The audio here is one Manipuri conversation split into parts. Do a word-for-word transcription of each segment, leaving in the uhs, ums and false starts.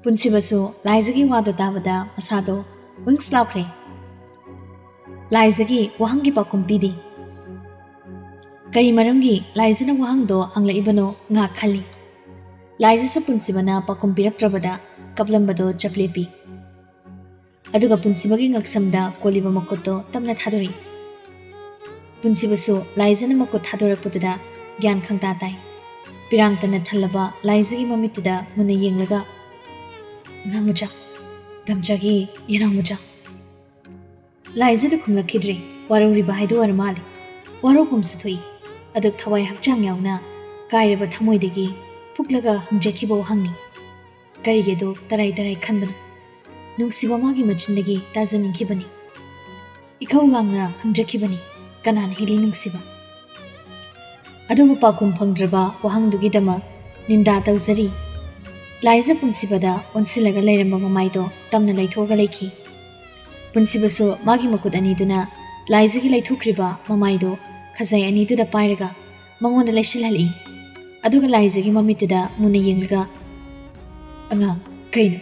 ꯄꯨꯟꯁꯤꯕꯁꯨ ꯂꯥꯏꯖꯒꯤ ꯋꯥꯗꯣ ꯇꯥꯕꯗ ꯃꯁꯥꯗꯣ ꯋꯤꯡꯁ ꯂꯥꯎꯈ꯭ꯔꯦ꯫ ꯂꯥꯏꯖꯒꯤ ꯋꯥꯍꯪꯒꯤ ꯄꯥꯎꯈꯨꯝ ꯄꯤꯗꯦ꯫ ꯀꯔꯤ ꯃꯔꯝꯒꯤ ꯂꯥꯏꯖꯅ ꯋꯥꯍꯪꯗꯣ ꯍꯪꯂꯛꯏꯕꯅꯣ ꯉꯥꯏꯍꯥꯛ ꯈꯜꯂꯤ꯫ ꯂꯥꯏꯖꯁꯨ ꯄꯨꯟꯁꯤꯕꯅ ꯄꯥꯎꯈꯨꯝ ꯄꯤꯔꯛꯇ꯭ꯔꯕꯗ ꯀꯞꯂꯝꯕꯗꯣ ꯆꯞ ꯂꯦꯞꯄꯤ꯫ ꯑꯗꯨꯒ ꯄꯨꯟꯁꯤꯕꯒꯤ ꯉꯛꯁꯝꯗ ꯀꯣꯜꯂꯤꯕ ꯃꯈꯨꯠꯇꯣ ꯇꯞꯅ ꯊꯥꯗꯣꯔꯛꯏ꯫ ꯄꯨꯟꯁꯤꯕꯁꯨ ꯂꯥꯏꯖꯅ ꯃꯈꯨꯠ ꯊꯥꯗꯣꯔꯛꯄꯗꯨꯗ ꯒ꯭ꯌꯥꯟ ꯈꯪꯇꯥ ꯇꯥꯏ꯫ ꯄꯤꯔꯥꯡꯇꯅ ꯊꯜꯂꯕ ꯂꯥꯏꯖꯒꯤ ꯃꯃꯤꯠꯇꯨꯗ ꯃꯨꯟꯅ ꯌꯦꯡꯂꯒ, "ꯑꯉꯥꯡ ꯃꯆꯥ, ꯗꯥꯝꯆꯥꯒꯤ ꯌꯦꯅꯥꯎ ꯃꯆꯥ?" ꯂꯥꯏꯖꯗ ꯈꯨꯝꯂꯛꯈꯤꯗ꯭ꯔꯦ꯫ ꯋꯥꯔꯧꯔꯤꯕ ꯍꯥꯏꯗꯨ ꯑꯣꯏꯔ ꯃꯥꯜꯂꯦ꯫ ꯋꯥꯔꯧꯐꯝꯁꯨ ꯊꯣꯛꯏ꯫ ꯑꯗꯨ ꯊꯋꯥꯏ ꯍꯛꯆꯥꯡ ꯌꯥꯎꯅ ꯀꯥꯏꯔꯕ ꯊꯃꯣꯏꯗꯒꯤ ꯐꯨꯛꯂꯒ ꯍꯪꯖꯈꯤꯕ ꯋꯥꯍꯪꯅꯤ꯫ ꯀꯔꯤꯒꯤꯗꯣ ꯇꯔꯥꯏ ꯇꯔꯥꯏ ꯈꯟꯕꯅꯣ? ꯅꯨꯡꯁꯤꯕ ꯃꯥꯒꯤ ꯃꯆꯤꯟꯗꯒꯤ ꯇꯥꯖꯅꯤꯡꯈꯤꯕꯅꯤ꯫ ꯏꯈꯧ ꯂꯥꯡꯅ ꯍꯪꯖꯈꯤꯕꯅꯤ, "ꯀꯅꯥꯅ ꯍꯦꯜꯂꯤ ꯅꯨꯡꯁꯤꯕ?" ꯑꯗꯨꯕꯨ ꯄꯥꯎꯈꯨꯝ ꯐꯪꯗ꯭ꯔꯕ ꯋꯥꯍꯪꯗꯨꯒꯤꯗꯃꯛ ꯅꯤꯟꯗꯥ ꯇꯧꯖꯔꯤ꯫ ꯂꯥꯏꯖ ꯄꯨꯟꯁꯤꯕꯗ ꯑꯣꯟꯁꯤꯜꯂꯒ ꯂꯩꯔꯝꯕ ꯃꯃꯥꯏꯗꯣ ꯇꯞꯅ ꯂꯩꯊꯣꯛꯑꯒ ꯂꯩꯈꯤ꯫ ꯄꯨꯟꯁꯤꯕꯁꯨ ꯃꯥꯒꯤ ꯃꯈꯨꯠ ꯑꯅꯤꯗꯨꯅ ꯂꯥꯏꯖꯒꯤ ꯂꯩꯊꯣꯛꯈ꯭ꯔꯤꯕ ꯃꯃꯥꯏꯗꯣ ꯈꯖꯥꯏ ꯑꯅꯤꯗꯨꯗ ꯄꯥꯏꯔꯒ ꯃꯉꯣꯟꯗ ꯂꯩꯁꯤꯜꯍꯜꯂꯛꯏ꯫ ꯑꯗꯨꯒ ꯂꯥꯏꯖꯒꯤ ꯃꯃꯤꯠꯇꯨꯗ ꯃꯨꯟꯅ ꯌꯦꯡꯂꯒ, "ꯑꯉꯥꯡ, ꯀꯩꯅꯣ?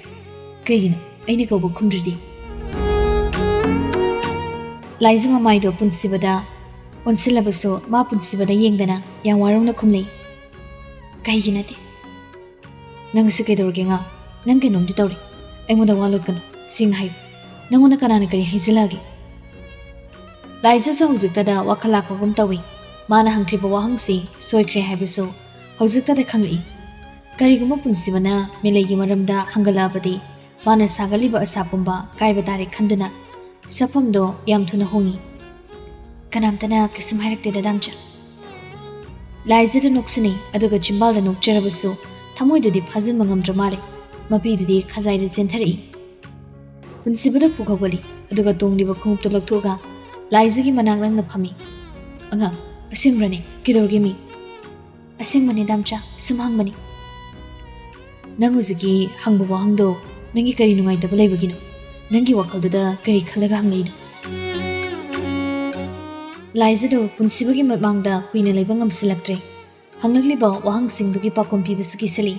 ꯀꯩꯒꯤꯅꯣ ꯑꯩꯅ ꯀꯧꯕ ꯈꯨꯝꯗ꯭ꯔꯤꯗꯤ?" ꯂꯥꯏꯖ ꯃꯃꯥꯏꯗꯣ ꯄꯨꯟꯁꯤꯕꯗ ꯑꯣꯟꯁꯤꯜꯂꯕꯁꯨ ꯃꯥ ꯄꯨꯟꯁꯤꯕꯗ ꯌꯦꯡꯗꯅ ꯌꯥꯝ ꯋꯥꯔꯧꯅ ꯈꯨꯝꯂꯛꯏ꯫ "ꯀꯩꯒꯤ ꯅꯠꯇꯦ?" "ꯅꯪ ꯑꯁꯤ ꯀꯩꯗꯧꯔꯒꯦ, ꯉꯥ? ꯅꯪ ꯀꯩꯅꯣꯝꯗꯤ ꯇꯧꯔꯦ꯫ ꯑꯩꯉꯣꯟꯗ ꯋꯥ ꯂꯣꯠꯀꯅꯨ꯫ ꯁꯦꯡꯅ ꯍꯥꯏꯌꯨ꯫ ꯅꯪꯉꯣꯟꯗ ꯀꯅꯥꯅ ꯀꯔꯤ ꯍꯥꯏꯖꯤꯜꯂꯛꯑꯒꯦ?" ꯂꯥꯏꯖꯁꯨ ꯍꯧꯖꯤꯛꯇꯗ ꯋꯥꯈꯜ ꯂꯥꯛꯄꯒꯨꯝ ꯇꯧꯏ꯫ ꯃꯥꯅ ꯍꯪꯈ꯭ꯔꯤꯕ ꯋꯥꯍꯪꯁꯤ ꯁꯣꯏꯈ꯭ꯔꯦ ꯍꯥꯏꯕꯁꯨ ꯍꯧꯖꯤꯛꯇꯗ ꯈꯪꯂꯛꯏ꯫ ꯀꯔꯤꯒꯨꯝꯕ ꯄꯨꯟꯁꯤꯕꯅ ꯃꯤꯂꯩꯒꯤ ꯃꯔꯝꯗ ꯍꯪꯒꯠꯂꯛꯑꯕꯗꯤ ꯃꯥꯅ ꯁꯥꯒꯠꯂꯤꯕ ꯑꯁꯥ ꯄꯨꯝꯕ ꯀꯥꯏꯕ ꯇꯥꯔꯦ ꯈꯟꯗꯨꯅ ꯁꯛꯐꯝꯗꯣ ꯌꯥꯝ ꯊꯨꯅ ꯍꯣꯡꯉꯤ꯫ "ꯀꯅꯥꯝꯇꯅ ꯀꯩꯁꯨꯝ ꯍꯥꯏꯔꯛꯇꯦꯗ, ꯗꯥꯝꯆꯥ꯫" ꯂꯥꯏꯖꯗ ꯅꯣꯛꯁꯤꯟꯅꯩ, ꯑꯗꯨꯒ ꯆꯤꯝꯕꯥꯜꯗ ꯅꯣꯛꯆꯔꯕꯁꯨ ꯊꯃꯣꯏꯗꯨꯗꯤ ꯐꯥꯖꯤꯟꯕ ꯉꯝꯗ꯭ꯔ ꯃꯥꯜꯂꯦ꯫ ꯃꯄꯤꯗꯨꯗꯤ ꯈꯖꯥꯏꯗ ꯆꯦꯟꯊꯔꯛꯏ꯫ ꯄꯨꯟꯁꯤꯕꯗ ꯄꯨꯛ ꯍꯧꯒꯠꯂꯤ, ꯑꯗꯨꯒ ꯇꯣꯡꯂꯤꯕ ꯈꯣꯡꯎꯞꯇꯨ ꯂꯧꯊꯣꯛꯑꯒ ꯂꯥꯏꯖꯒꯤ ꯃꯅꯥꯛ ꯅꯛꯅ ꯐꯝꯃꯤ꯫ "ꯑꯉꯥꯡ, ꯑꯁꯦꯡꯕ꯭ꯔꯅꯦ? ꯀꯩꯗꯧꯔꯒꯦ ꯃꯤ?" "ꯑꯁꯦꯡꯕꯅꯦ ꯗꯥꯝꯆꯥ, ꯁꯨꯝ ꯍꯪꯕꯅꯤ꯫" "ꯅꯪ ꯍꯧꯖꯤꯛꯀꯤ ꯍꯪꯕ ꯋꯥꯍꯪꯗꯣ ꯅꯪꯒꯤ ꯀꯔꯤ ꯅꯨꯡꯉꯥꯏꯇꯕ ꯂꯩꯕꯒꯤꯅꯣ? ꯅꯪꯒꯤ ꯋꯥꯈꯜꯗꯨꯗ ꯀꯔꯤ ꯈꯜꯂꯒ ꯍꯪꯂꯛꯏꯅꯣ?" ꯂꯥꯏꯖꯗꯣ ꯄꯨꯟꯁꯤꯕꯒꯤ ꯃꯃꯥꯡꯗ ꯀꯨꯏꯅ ꯂꯩꯕ ꯉꯝꯁꯤꯜꯂꯛꯇ꯭ꯔꯦ꯫ ꯍꯪꯂꯛꯂꯤꯕ ꯋꯥꯍꯪꯁꯤꯡꯗꯨꯒꯤ ꯄꯥꯎꯈꯨꯝ ꯄꯤꯕꯁꯨ ꯀꯤꯁꯤꯜꯂꯤ꯫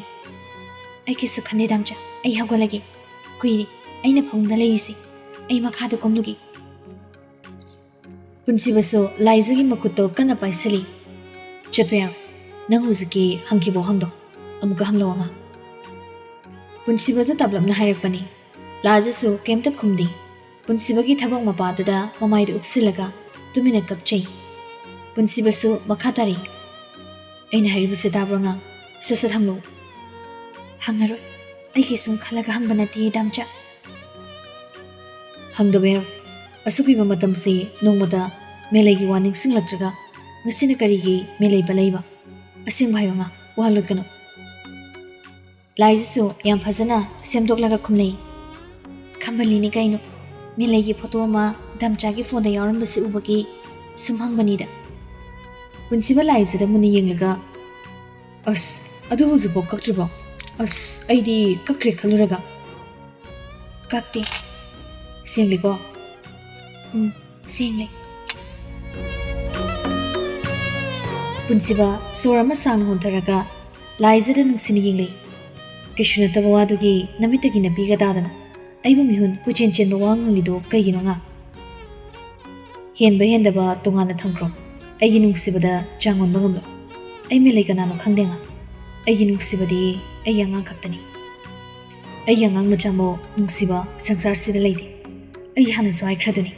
ꯑꯩꯒꯤꯁꯨ ꯈꯟꯗꯦ ꯗꯥꯝꯆꯥ, ꯑꯩ ꯍꯧꯒꯠꯂꯒꯦ꯫ ꯀꯨꯏꯔꯦ ꯑꯩꯅ ꯐꯃꯨꯡꯗ ꯂꯩꯔꯤꯁꯦ꯫ ꯑꯩ ꯃꯈꯥꯗ ꯀꯨꯝꯂꯨꯒꯦ꯫ ꯄꯨꯟꯁꯤꯕꯁꯨ ꯂꯥꯏꯖꯒꯤ ꯃꯈꯨꯠꯇꯣ ꯀꯟꯅ ꯄꯥꯏꯁꯤꯜꯂꯤ꯫ ꯆꯠꯄ ꯌꯥꯔꯣꯏ꯫ ꯅꯪ ꯍꯧꯖꯤꯛꯀꯤ ꯍꯪꯈꯤꯕ ꯋꯥꯍꯪꯗꯣ ꯑꯃꯨꯛꯀ ꯍꯪꯂꯛꯑꯣ ꯑꯉꯥꯡ꯫ ꯄꯨꯟꯁꯤꯕꯗꯨ ꯇꯞꯂꯞꯅ ꯍꯥꯏꯔꯛꯄꯅꯤ꯫ ꯂꯥꯏꯖꯁꯨ ꯀꯩꯝꯇ ꯈꯨꯝꯗꯦ꯫ ꯄꯨꯟꯁꯤꯕꯒꯤ ꯊꯕꯛ ꯃꯄꯥꯗꯨꯗ ꯃꯃꯥꯏꯗꯨ ꯎꯞꯁꯤꯜꯂꯒ ꯇꯨꯃꯤꯟꯅ ꯀꯞꯆꯩ꯫ ꯄꯨꯟꯁꯤꯕꯁꯨ ꯃꯈꯥ ꯇꯥꯔꯤ꯫ ꯑꯩꯅ ꯍꯥꯏꯔꯤꯕꯁꯦ ꯇꯥꯕ꯭ꯔꯣ ꯑꯉꯥꯡ? ꯁꯠ ꯁꯠ ꯍꯪꯂꯛꯎ꯫ ꯍꯪꯉꯔꯣꯏ꯫ ꯑꯩ ꯀꯩꯁꯨꯝ ꯈꯜꯂꯒ ꯍꯪꯕ ꯅꯠꯇꯦ ꯗꯥꯝꯆꯥ꯫ ꯍꯪꯗꯕ ꯌꯥꯔꯣꯏ꯫ ꯑꯁꯨꯛ ꯀꯨꯏꯕ ꯃꯇꯝꯁꯤ ꯅꯣꯡꯃꯗ ꯃꯦꯂꯩꯒꯤ ꯋꯥ ꯅꯤꯡꯁꯤꯡꯂꯛꯇ꯭ꯔꯒ ꯉꯁꯤꯅ ꯀꯔꯤꯒꯤ ꯃꯦꯂꯩ ꯄꯜꯂꯛꯏꯕ? ꯑꯁꯦꯡꯕ ꯍꯥꯏꯌꯣ ꯑꯉꯥꯡ, ꯋꯥ ꯂꯣꯠꯀꯅꯨ꯫ ꯂꯥꯏꯖꯁꯨ ꯌꯥꯝ ꯐꯖꯅ ꯁꯦꯝꯗꯣꯛꯂꯒ ꯈꯨꯝꯅꯩ꯫ ꯈꯝꯕꯜꯂꯤꯅꯤ ꯀꯩꯅꯣ, ꯃꯦꯂꯩꯒꯤ ꯐꯣꯇꯣ ꯑꯃ ꯗꯥꯝꯆꯥꯒꯤ ꯐꯣꯟꯗ ꯌꯥꯎꯔꯝꯕꯁꯤ ꯎꯕꯒꯤ ꯁꯨꯝ ꯍꯪꯕꯅꯤꯗ꯫ ꯄꯨꯟꯁꯤꯕ ꯂꯥꯏꯖꯗ ꯃꯨꯟꯅ ꯌꯦꯡꯂꯒ, ꯑꯁ, ꯑꯗꯨ ꯍꯧꯖꯤꯛꯐꯥꯎ ꯀꯛꯇ꯭ꯔꯤꯕꯣ? ꯑꯁ, ꯑꯩꯗꯤ ꯀꯛꯈ꯭ꯔꯦ ꯈꯜꯂꯨꯔꯒ꯫ ꯀꯛꯇꯦ꯫ ꯁꯦꯡꯂꯦꯀꯣ? ꯎꯝ, ꯁꯦꯡꯂꯦ꯫ ꯄꯨꯟꯁꯤꯕ ꯁꯣꯔ ꯑꯃ ꯁꯥꯡꯅ ꯍꯣꯟꯊꯔꯒ ꯂꯥꯏꯖꯗ ꯅꯨꯡꯁꯤꯅ ꯌꯦꯡꯂꯦ꯫ ꯀꯩꯁꯨ ꯅꯠꯇꯕ ꯋꯥꯗꯨꯒꯤ ꯅꯃꯤꯠꯇꯒꯤ ꯅꯄꯤꯒ ꯇꯥꯗꯅ ꯑꯩꯕꯨ ꯃꯤꯍꯨꯟ ꯀꯣꯏꯆꯦꯟ ꯆꯦꯟꯕ ꯋꯥ ꯉꯥꯡꯂꯤꯗꯣ ꯀꯩꯒꯤꯅꯣ ꯑꯉꯥꯡ? ꯍꯦꯟꯕ ꯍꯦꯟꯗꯕ ꯇꯣꯉꯥꯟꯅ ꯊꯝꯈ꯭ꯔꯣ꯫ ꯑꯩꯒꯤ ꯅꯨꯡꯁꯤꯕꯗ ꯆꯥꯡ ꯑꯣꯟꯕ ꯉꯝꯂꯣꯏ꯫ ꯑꯩ ꯃꯦꯂꯩ ꯀꯅꯥꯅꯣ ꯈꯪꯗꯦ ꯑꯉꯥꯡ꯫ ꯑꯩꯒꯤ ꯅꯨꯡꯁꯤꯕꯗꯤ ꯑꯩꯒꯤ ꯑꯉꯥꯡ ꯈꯛꯇꯅꯤ꯫ ꯑꯩꯒꯤ ꯑꯉꯥꯡ ꯃꯆꯥꯃꯨꯛ ꯅꯨꯡꯁꯤꯕ ꯁꯪꯁꯥꯔꯁꯤꯗ ꯂꯩꯇꯦ꯫ ꯑꯩ ꯍꯥꯟꯅꯁꯨ ꯍꯥꯏꯈ꯭ꯔꯗꯨꯅꯤ꯫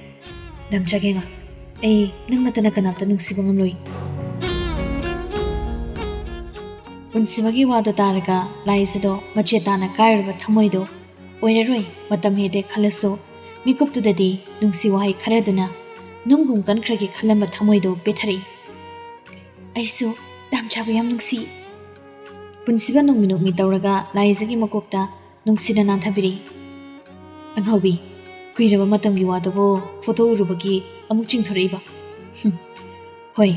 ꯗꯥꯝꯆꯥꯒꯤ ꯑꯉꯥꯡ, ꯑꯩ ꯅꯪ ꯅꯠꯇꯅ ꯀꯅꯥꯝꯇ ꯅꯨꯡꯁꯤꯕ ꯉꯝꯂꯣꯏ꯫ ꯄꯨꯟꯁꯤꯕꯒꯤ ꯋꯥꯗꯣ ꯇꯥꯔꯒ ꯂꯥꯏꯖꯗꯣ ꯃꯆꯦꯠ ꯇꯥꯅ ꯀꯥꯏꯔꯨꯔꯕ ꯊꯃꯣꯏꯗꯣ ꯑꯣꯏꯔꯔꯣꯏ ꯃꯇꯝ ꯍꯦꯜꯂꯦ ꯈꯜꯂꯁꯨ ꯃꯤꯀꯨꯞꯇꯨꯗꯗꯤ ꯅꯨꯡꯁꯤ ꯋꯥꯍꯩ ꯈꯔꯗꯨꯅ ꯅꯨꯡꯒꯨꯝ ꯀꯟꯈ꯭ꯔꯒꯦ ꯈꯜꯂꯝꯕ ꯊꯃꯣꯏꯗꯣ ꯄꯦꯊꯔꯛꯏ꯫ ꯑꯩꯁꯨ ꯗꯥꯝꯆꯥꯕꯨ ꯌꯥꯝ ꯅꯨꯡꯁꯤ꯫ ꯄꯨꯟꯁꯤꯕ ꯅꯣꯡꯃꯤ ꯅꯣꯡꯃꯤ ꯇꯧꯔꯒ ꯂꯥꯏꯖꯒꯤ ꯃꯀꯣꯛꯇ ꯅꯨꯡꯁꯤꯅ ꯅꯥꯟꯊꯕꯤꯔꯛꯏ꯫ ꯑꯉꯥꯎꯕꯤ, ꯀꯨꯏꯔꯕ ꯃꯇꯝꯒꯤ ꯋꯥꯗꯨꯕꯨ ꯐꯣꯇꯣ ꯎꯔꯨꯕꯒꯤ ꯑꯃꯨꯛ ꯆꯤꯡꯊꯣꯔꯛꯏꯕ? ꯍꯨꯝ꯫ ꯍꯣꯏ,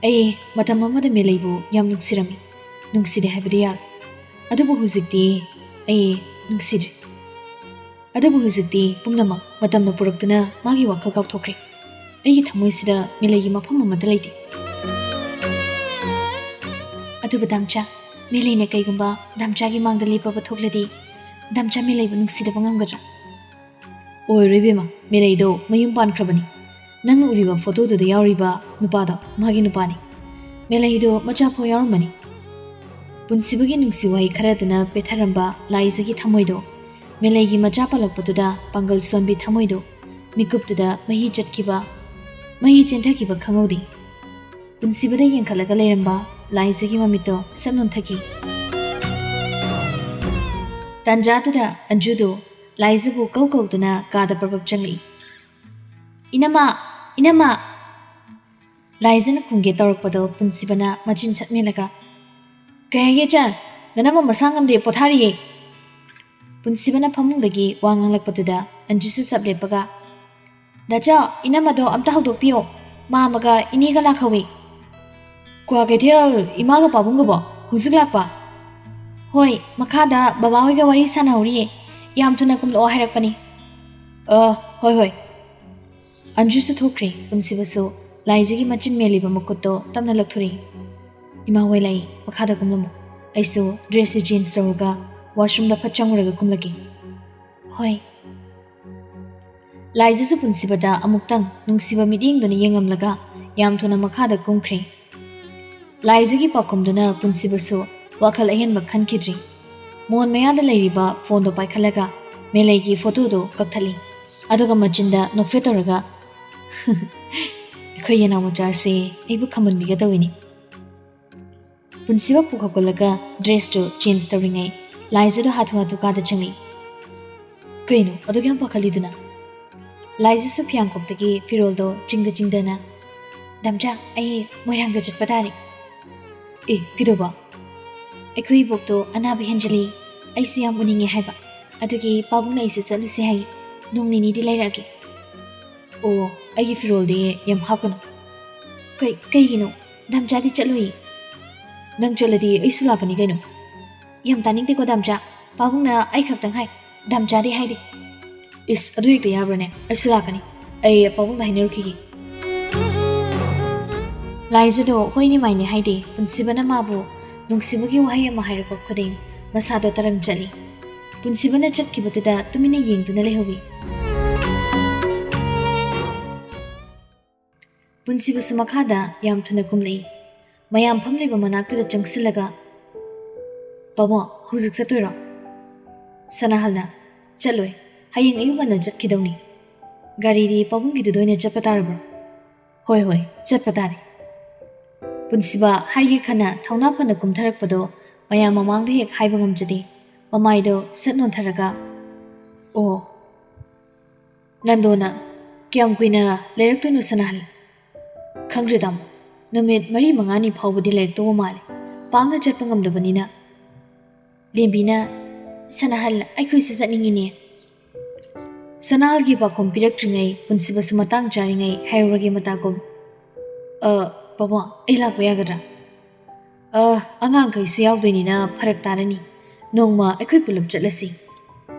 ꯑꯩ ꯃꯇꯝ ꯑꯃꯗ ꯃꯦꯂꯩꯕꯨ ꯌꯥꯝ ꯅꯨꯡꯁꯤꯔꯝꯃꯤ꯫ ꯅꯨꯡꯁꯤꯗꯦ ꯍꯥꯏꯕꯗꯤ ꯌꯥꯔꯣꯏ꯫ ꯑꯗꯨꯕꯨ ꯍꯧꯖꯤꯛꯇꯤ ꯑꯩ ꯅꯨꯡꯁꯤꯗ꯭ꯔꯦ꯫ ꯑꯗꯨꯕꯨ ꯍꯧꯖꯤꯛꯇꯤ ꯄꯨꯝꯅꯃꯛ ꯃꯇꯝꯅ ꯄꯨꯔꯛꯇꯨꯅ ꯃꯥꯒꯤ ꯋꯥꯈꯜ ꯀꯥꯎꯊꯣꯛꯈ꯭ꯔꯦ꯫ ꯑꯩꯒꯤ ꯊꯃꯣꯏꯁꯤꯗ ꯃꯦꯂꯩꯒꯤ ꯃꯐꯝ ꯑꯃꯠꯇ ꯂꯩꯇꯦ꯫ ꯑꯗꯨꯕꯨ ꯗꯥꯝꯆꯥ, ꯃꯦꯂꯩꯅ ꯀꯩꯒꯨꯝꯕ ꯗꯥꯝꯆꯥꯒꯤ ꯃꯥꯡꯗ ꯂꯦꯞꯄꯕ ꯊꯣꯛꯂꯗꯤ, ꯗꯥꯝꯆꯥ ꯃꯦꯂꯩꯕꯨ ꯅꯨꯡꯁꯤꯗꯕ ꯉꯝꯒꯗ꯭ꯔꯥ? ꯑꯣꯏꯔꯣꯏ ꯏꯕꯦꯝꯃ, ꯃꯦꯂꯩꯗꯣ ꯃꯌꯨꯝ ꯄꯥꯟꯈ꯭ꯔꯕꯅꯤ꯫ ꯅꯪꯅ ꯎꯔꯤꯕ ꯐꯣꯇꯣꯗꯨꯗ ꯌꯥꯎꯔꯤꯕ ꯅꯨꯄꯥꯗꯣ ꯃꯥꯒꯤ ꯅꯨꯄꯥꯅꯤ꯫ ꯃꯦꯂꯩꯗꯣ ꯃꯆꯥ ꯐꯥꯎ ꯌꯥꯎꯔꯝꯕꯅꯤ꯫ ꯄꯨꯟꯁꯤꯕꯒꯤ ꯅꯨꯡꯁꯤ ꯋꯥꯍꯩ ꯈꯔꯗꯨꯅ ꯄꯦꯠꯊꯔꯝꯕ ꯂꯥꯏꯖꯒꯤ ꯊꯃꯣꯏꯗꯣ ꯃꯦꯂꯩꯒꯤ ꯃꯆꯥ ꯄꯜꯂꯛꯄꯗꯨꯗ ꯄꯥꯡꯒꯜ ꯁꯣꯟꯕꯤ ꯊꯃꯣꯏꯗꯣ ꯃꯤꯀꯨꯞꯇꯨꯗ ꯃꯍꯤ ꯆꯠꯈꯤꯕ, ꯃꯍꯤ ꯆꯦꯟꯊꯈꯤꯕ ꯈꯪꯍꯧꯗꯦ꯫ ꯄꯨꯟꯁꯤꯕꯗ ꯌꯦꯡꯈꯠꯂꯒ ꯂꯩꯔꯝꯕ ꯂꯥꯏꯖꯒꯤ ꯃꯃꯤꯠꯇꯣ ꯁꯠ ꯅꯣꯟꯊꯈꯤ꯫ ꯇꯥꯟꯖꯥꯗꯨꯗ ꯑꯟꯖꯨꯗꯨ ꯂꯥꯏꯖꯕꯨ ꯀꯧ ꯀꯧꯗꯨꯅ ꯀꯥꯗ ꯄ꯭ꯔꯞ ꯄ꯭ꯔꯞ ꯆꯪꯂꯛꯏ꯫ "ꯏꯅꯝꯃ! ꯏꯅꯝꯃ!" ꯂꯥꯏꯖꯅ ꯈꯨꯝꯒꯦ ꯇꯧꯔꯛꯄꯗꯣ ꯄꯨꯟꯁꯤꯕꯅ ꯃꯆꯤꯟ ꯁꯠ ꯃꯦꯜꯂꯒ, "ꯀꯩ ꯍꯥꯏꯒꯦ ꯏꯆꯟ? ꯅꯅꯝꯃ ꯃꯁꯥ ꯉꯝꯗꯦ, ꯄꯣꯊꯥꯔꯤꯌꯦ꯫" ꯄꯨꯟꯁꯤꯕꯅ ꯐꯃꯨꯡꯗꯒꯤ ꯋꯥ ꯉꯥꯡꯂꯛꯄꯗꯨꯗ ꯑꯟꯖꯨꯁꯨ ꯁꯞ ꯂꯦꯞꯄꯒ, "ꯗꯥꯆꯥꯎ, ꯏꯅꯝꯃꯗꯣ ꯑꯝꯇ ꯍꯧꯗꯣꯛꯄꯤꯌꯣ, ꯃꯥꯝꯃꯒ ꯏꯅꯦꯒ ꯂꯥꯛꯍꯧꯋꯤ꯫" "ꯀ꯭ꯋꯥꯀꯩꯊꯦꯜ ꯏꯃꯥꯒ ꯄꯥꯕꯨꯡꯒꯕꯣ ꯍꯧꯖꯤꯛ ꯂꯥꯛꯄ?" "ꯍꯣꯏ, ꯃꯈꯥꯗ ꯕꯕꯥꯍꯣꯏꯒ ꯋꯥꯔꯤ ꯁꯥꯟꯅꯍꯧꯔꯤꯌꯦ, ꯌꯥꯝ ꯊꯨꯅ ꯀꯨꯝꯂꯛꯑꯣ ꯍꯥꯏꯔꯛꯄꯅꯤ꯫" "ꯑ, ꯍꯣꯏ ꯍꯣꯏ꯫" ꯑꯟꯖꯨꯁꯨ ꯊꯣꯛꯈ꯭ꯔꯦ꯫ ꯄꯨꯟꯁꯤꯕꯁꯨ ꯂꯥꯏꯖꯒꯤ ꯃꯆꯤꯟ ꯃꯦꯜꯂꯤꯕ ꯃꯈꯨꯠꯇꯣ ꯇꯞꯅ ꯂꯧꯊꯣꯔꯛꯏ꯫ "ꯏꯃꯥ ꯍꯣꯏ ꯂꯥꯛꯏ, ꯃꯈꯥꯗ ꯀꯨꯝꯂꯝꯃꯣ꯫ ꯑꯩꯁꯨ ꯗ꯭ꯔꯦꯁꯁꯦ ꯆꯦꯟꯖ ꯇꯧꯔꯒ ꯋꯥꯁꯔꯨꯝꯗ ꯐꯠ ꯆꯪꯉꯨꯔꯒ ꯀꯨꯝꯂꯛꯀꯦ꯫" "ꯍꯣꯏ꯫" ꯂꯥꯏꯖꯁꯨ ꯄꯨꯟꯁꯤꯕꯗ ꯑꯃꯨꯛꯇꯪ ꯅꯨꯡꯁꯤꯕ ꯃꯤꯠꯌꯦꯡꯗꯨꯅ ꯌꯦꯡꯉꯝꯂꯒ ꯌꯥꯝ ꯊꯨꯅ ꯃꯈꯥꯗ ꯀꯨꯝꯈ꯭ꯔꯦ꯫ ꯂꯥꯏꯖꯒꯤ ꯄꯥꯎꯈꯨꯝꯗꯨꯅ ꯄꯨꯟꯁꯤꯕꯁꯨ ꯋꯥꯈꯜ ꯑꯍꯦꯟꯕ ꯈꯟꯈꯤꯗ꯭ꯔꯤ꯫ ꯃꯣꯟ ꯃꯌꯥꯗ ꯂꯩꯔꯤꯕ ꯐꯣꯟꯗꯣ ꯄꯥꯏꯈꯠꯂꯒ ꯃꯦꯂꯩꯒꯤ ꯐꯣꯇꯣꯗꯣ ꯀꯛꯊꯠꯂꯤ꯫ ꯑꯗꯨꯒ ꯃꯆꯤꯟꯗ ꯅꯣꯛꯐꯦꯠ ꯇꯧꯔꯒ, "ꯑꯩꯈꯣꯏ ꯌꯦꯅꯥꯎ ꯃꯆꯥꯁꯦ ꯑꯩꯕꯨ ꯈꯝꯕꯟꯕꯤꯒꯗꯧꯏꯅꯤ꯫" ꯄꯨꯟꯁꯤꯕ ꯄꯨꯈꯞꯀꯠꯂꯒ ꯗ꯭ꯔꯦꯁꯇꯨ ꯆꯦꯟꯖ ꯇꯧꯔꯤꯉꯩ ꯂꯥꯏꯖꯗꯣ ꯍꯥꯊꯨ ꯍꯥꯊꯨ ꯀꯥꯗ ꯆꯪꯂꯛꯏ꯫ "ꯀꯩꯅꯣ ꯑꯗꯨꯛ ꯌꯥꯝ ꯄꯥꯈꯠꯂꯤꯗꯨꯅ?" ꯂꯥꯏꯖꯁꯨ ꯐꯤꯌꯥꯡꯀꯣꯛꯇꯒꯤ ꯐꯤꯔꯣꯜꯗꯣ ꯆꯤꯡꯗ ꯆꯤꯡꯗꯅ, "ꯗꯥꯝꯆꯥ, ꯑꯩ ꯃꯣꯏꯔꯥꯡꯗ ꯆꯠꯄ ꯇꯥꯔꯦ꯫" "ꯑꯦ, ꯀꯩꯗꯧꯕ?" "ꯑꯩꯈꯣꯏ ꯏꯕꯣꯛꯇꯣ ꯑꯅꯥꯕ ꯍꯦꯟꯖꯜꯂꯤ, ꯑꯩꯁꯨ ꯌꯥꯝ ꯎꯅꯤꯡꯉꯦ ꯍꯥꯏꯕ, ꯑꯗꯨꯒꯤ ꯄꯥꯕꯨꯡꯅ ꯑꯩꯁꯨ ꯆꯠꯂꯨꯁꯦ ꯍꯥꯏ꯫ ꯅꯣꯡ ꯅꯤꯅꯤꯗꯤ ꯂꯩꯔꯛꯑꯒꯦ꯫" "ꯑꯣ, ꯑꯩꯒꯤ ꯐꯤꯔꯣꯜꯗꯤ ꯌꯥꯝ ꯍꯥꯞꯀꯅꯨ꯫" "ꯀꯩ-, ꯀꯩꯒꯤꯅꯣ? ꯗꯥꯝꯆꯥꯗꯤ ꯆꯠꯂꯣꯏꯌꯦ꯫" "ꯅꯪ ꯆꯠꯂꯗꯤ ꯑꯩꯁꯨ ꯂꯥꯛꯀꯅꯤ ꯀꯩꯅꯣ꯫" "ꯌꯥꯝ ꯇꯥꯅꯤꯡꯗꯦꯀꯣ ꯗꯥꯝꯆꯥ, ꯄꯥꯕꯨꯡꯅ ꯑꯩ ꯈꯛꯇꯪ ꯍꯥꯏ, ꯗꯥꯝꯆꯥꯗꯤ ꯍꯥꯏꯗꯦ꯫" "ꯏꯁ, ꯑꯗꯨ ꯍꯦꯛꯇ ꯌꯥꯕ꯭ꯔꯅꯦ? ꯑꯩꯁꯨ ꯂꯥꯛꯀꯅꯤ, ꯑꯩ ꯄꯥꯕꯨꯡꯗ ꯍꯥꯏꯅꯔꯨꯈꯤꯒꯦ꯫" ꯂꯥꯏꯖꯗꯣ ꯍꯣꯏꯅꯤ ꯃꯥꯏꯅꯤ ꯍꯥꯏꯗꯦ꯫ ꯄꯨꯟꯁꯤꯕꯅ ꯃꯥꯕꯨ ꯅꯨꯡꯁꯤꯕꯒꯤ ꯋꯥꯍꯩ ꯑꯃ ꯍꯥꯏꯔꯛꯄ ꯈꯨꯗꯤꯡ ꯃꯁꯥꯗꯣ ꯇꯔꯪ ꯆꯠꯂꯤ꯫ ꯄꯨꯟꯁꯤꯕꯅ ꯆꯠꯈꯤꯕꯗꯨꯗ ꯇꯨꯃꯤꯟꯅ ꯌꯦꯡꯗꯨꯅ ꯂꯩꯍꯧꯏ꯫ ꯄꯨꯟꯁꯤꯕꯁꯨ ꯃꯈꯥꯗ ꯌꯥꯝ ꯊꯨꯅ ꯀꯨꯝꯂꯛꯏ꯫ ꯃꯌꯥꯝ ꯐꯝꯂꯤꯕ ꯃꯅꯥꯛꯇꯨꯗ ꯆꯪꯁꯤꯜꯂꯒ, "ꯄꯥꯕꯨꯡ, ꯍꯧꯖꯤꯛ ꯆꯠꯇꯣꯏꯔꯣ?" ꯁꯅꯥꯍꯜꯅ, "ꯆꯠꯂꯣꯏ, ꯍꯌꯦꯡ ꯑꯌꯨꯛ ꯉꯟꯅ ꯆꯠꯈꯤꯗꯧꯅꯤ꯫ ꯒꯥꯔꯤꯗꯤ ꯄꯥꯕꯨꯡꯒꯤꯗꯨꯗ ꯑꯣꯏꯅ ꯆꯠꯄ ꯇꯥꯔꯕ꯭ꯔꯣ?" "ꯍꯣꯏ, ꯍꯣꯏ, ꯆꯠꯄ ꯇꯥꯔꯦ꯫" ꯄꯨꯟꯁꯤꯕ ꯍꯥꯏꯒꯦ ꯈꯟꯅ ꯊꯧꯅꯥ ꯐꯅ ꯀꯨꯝꯊꯔꯛꯄꯗꯣ ꯃꯌꯥꯝ ꯃꯃꯥꯡꯗ ꯍꯦꯛ ꯍꯥꯏꯕ ꯉꯝꯖꯗꯦ꯫ ꯃꯃꯥꯏꯗꯣ ꯁꯠ ꯅꯣꯟꯊꯔꯒ, "ꯑꯣ, ꯅꯟꯗꯣꯅ ꯀꯌꯥꯝ ꯀꯨꯏꯅ ꯂꯩꯔꯛꯇꯣꯏꯅꯣ ꯁꯅꯥꯍꯜ?" "ꯈꯪꯗ꯭ꯔꯦ ꯇꯥꯃꯣ, ꯅꯨꯃꯤꯠ ꯃꯔꯤ ꯃꯉꯥꯅꯤ ꯐꯥꯎꯕꯗꯤ ꯂꯩꯔꯛꯇꯧꯕ ꯃꯥꯜꯂꯦ, ꯄꯥꯛꯅ ꯆꯠꯄ ꯉꯝꯗꯕꯅꯤꯅ꯫" ꯂꯦꯝꯕꯤꯅ, "ꯁꯅꯥꯍꯜ, ꯑꯩꯈꯣꯏꯁꯨ ꯆꯠꯅꯤꯡꯉꯤꯅꯦ꯫" ꯁꯅꯥꯍꯜꯒꯤ ꯄꯥꯎꯈꯨꯝ ꯄꯤꯔꯛꯇ꯭ꯔꯤꯉꯩ ꯄꯨꯟꯁꯤꯕꯁꯨ ꯃꯇꯥꯡ ꯆꯥꯔꯤꯉꯩ ꯍꯥꯏꯍꯧꯔꯒꯦ ꯃꯇꯥꯒꯨꯝ꯫ "ꯑ, ꯄꯥꯕꯨꯡ, ꯑꯩ ꯂꯥꯛꯄ ꯌꯥꯒꯗ꯭ꯔꯥ?" "ꯑ, ꯑꯉꯥꯡꯈꯩꯁꯨ ꯌꯥꯎꯗꯣꯏꯅꯤꯅ ꯐꯔꯛ ꯇꯥꯔꯅꯤ꯫ ꯅꯣꯡꯃ ꯑꯩꯈꯣꯏ ꯄꯨꯂꯞ ꯆꯠꯂꯁꯤ꯫"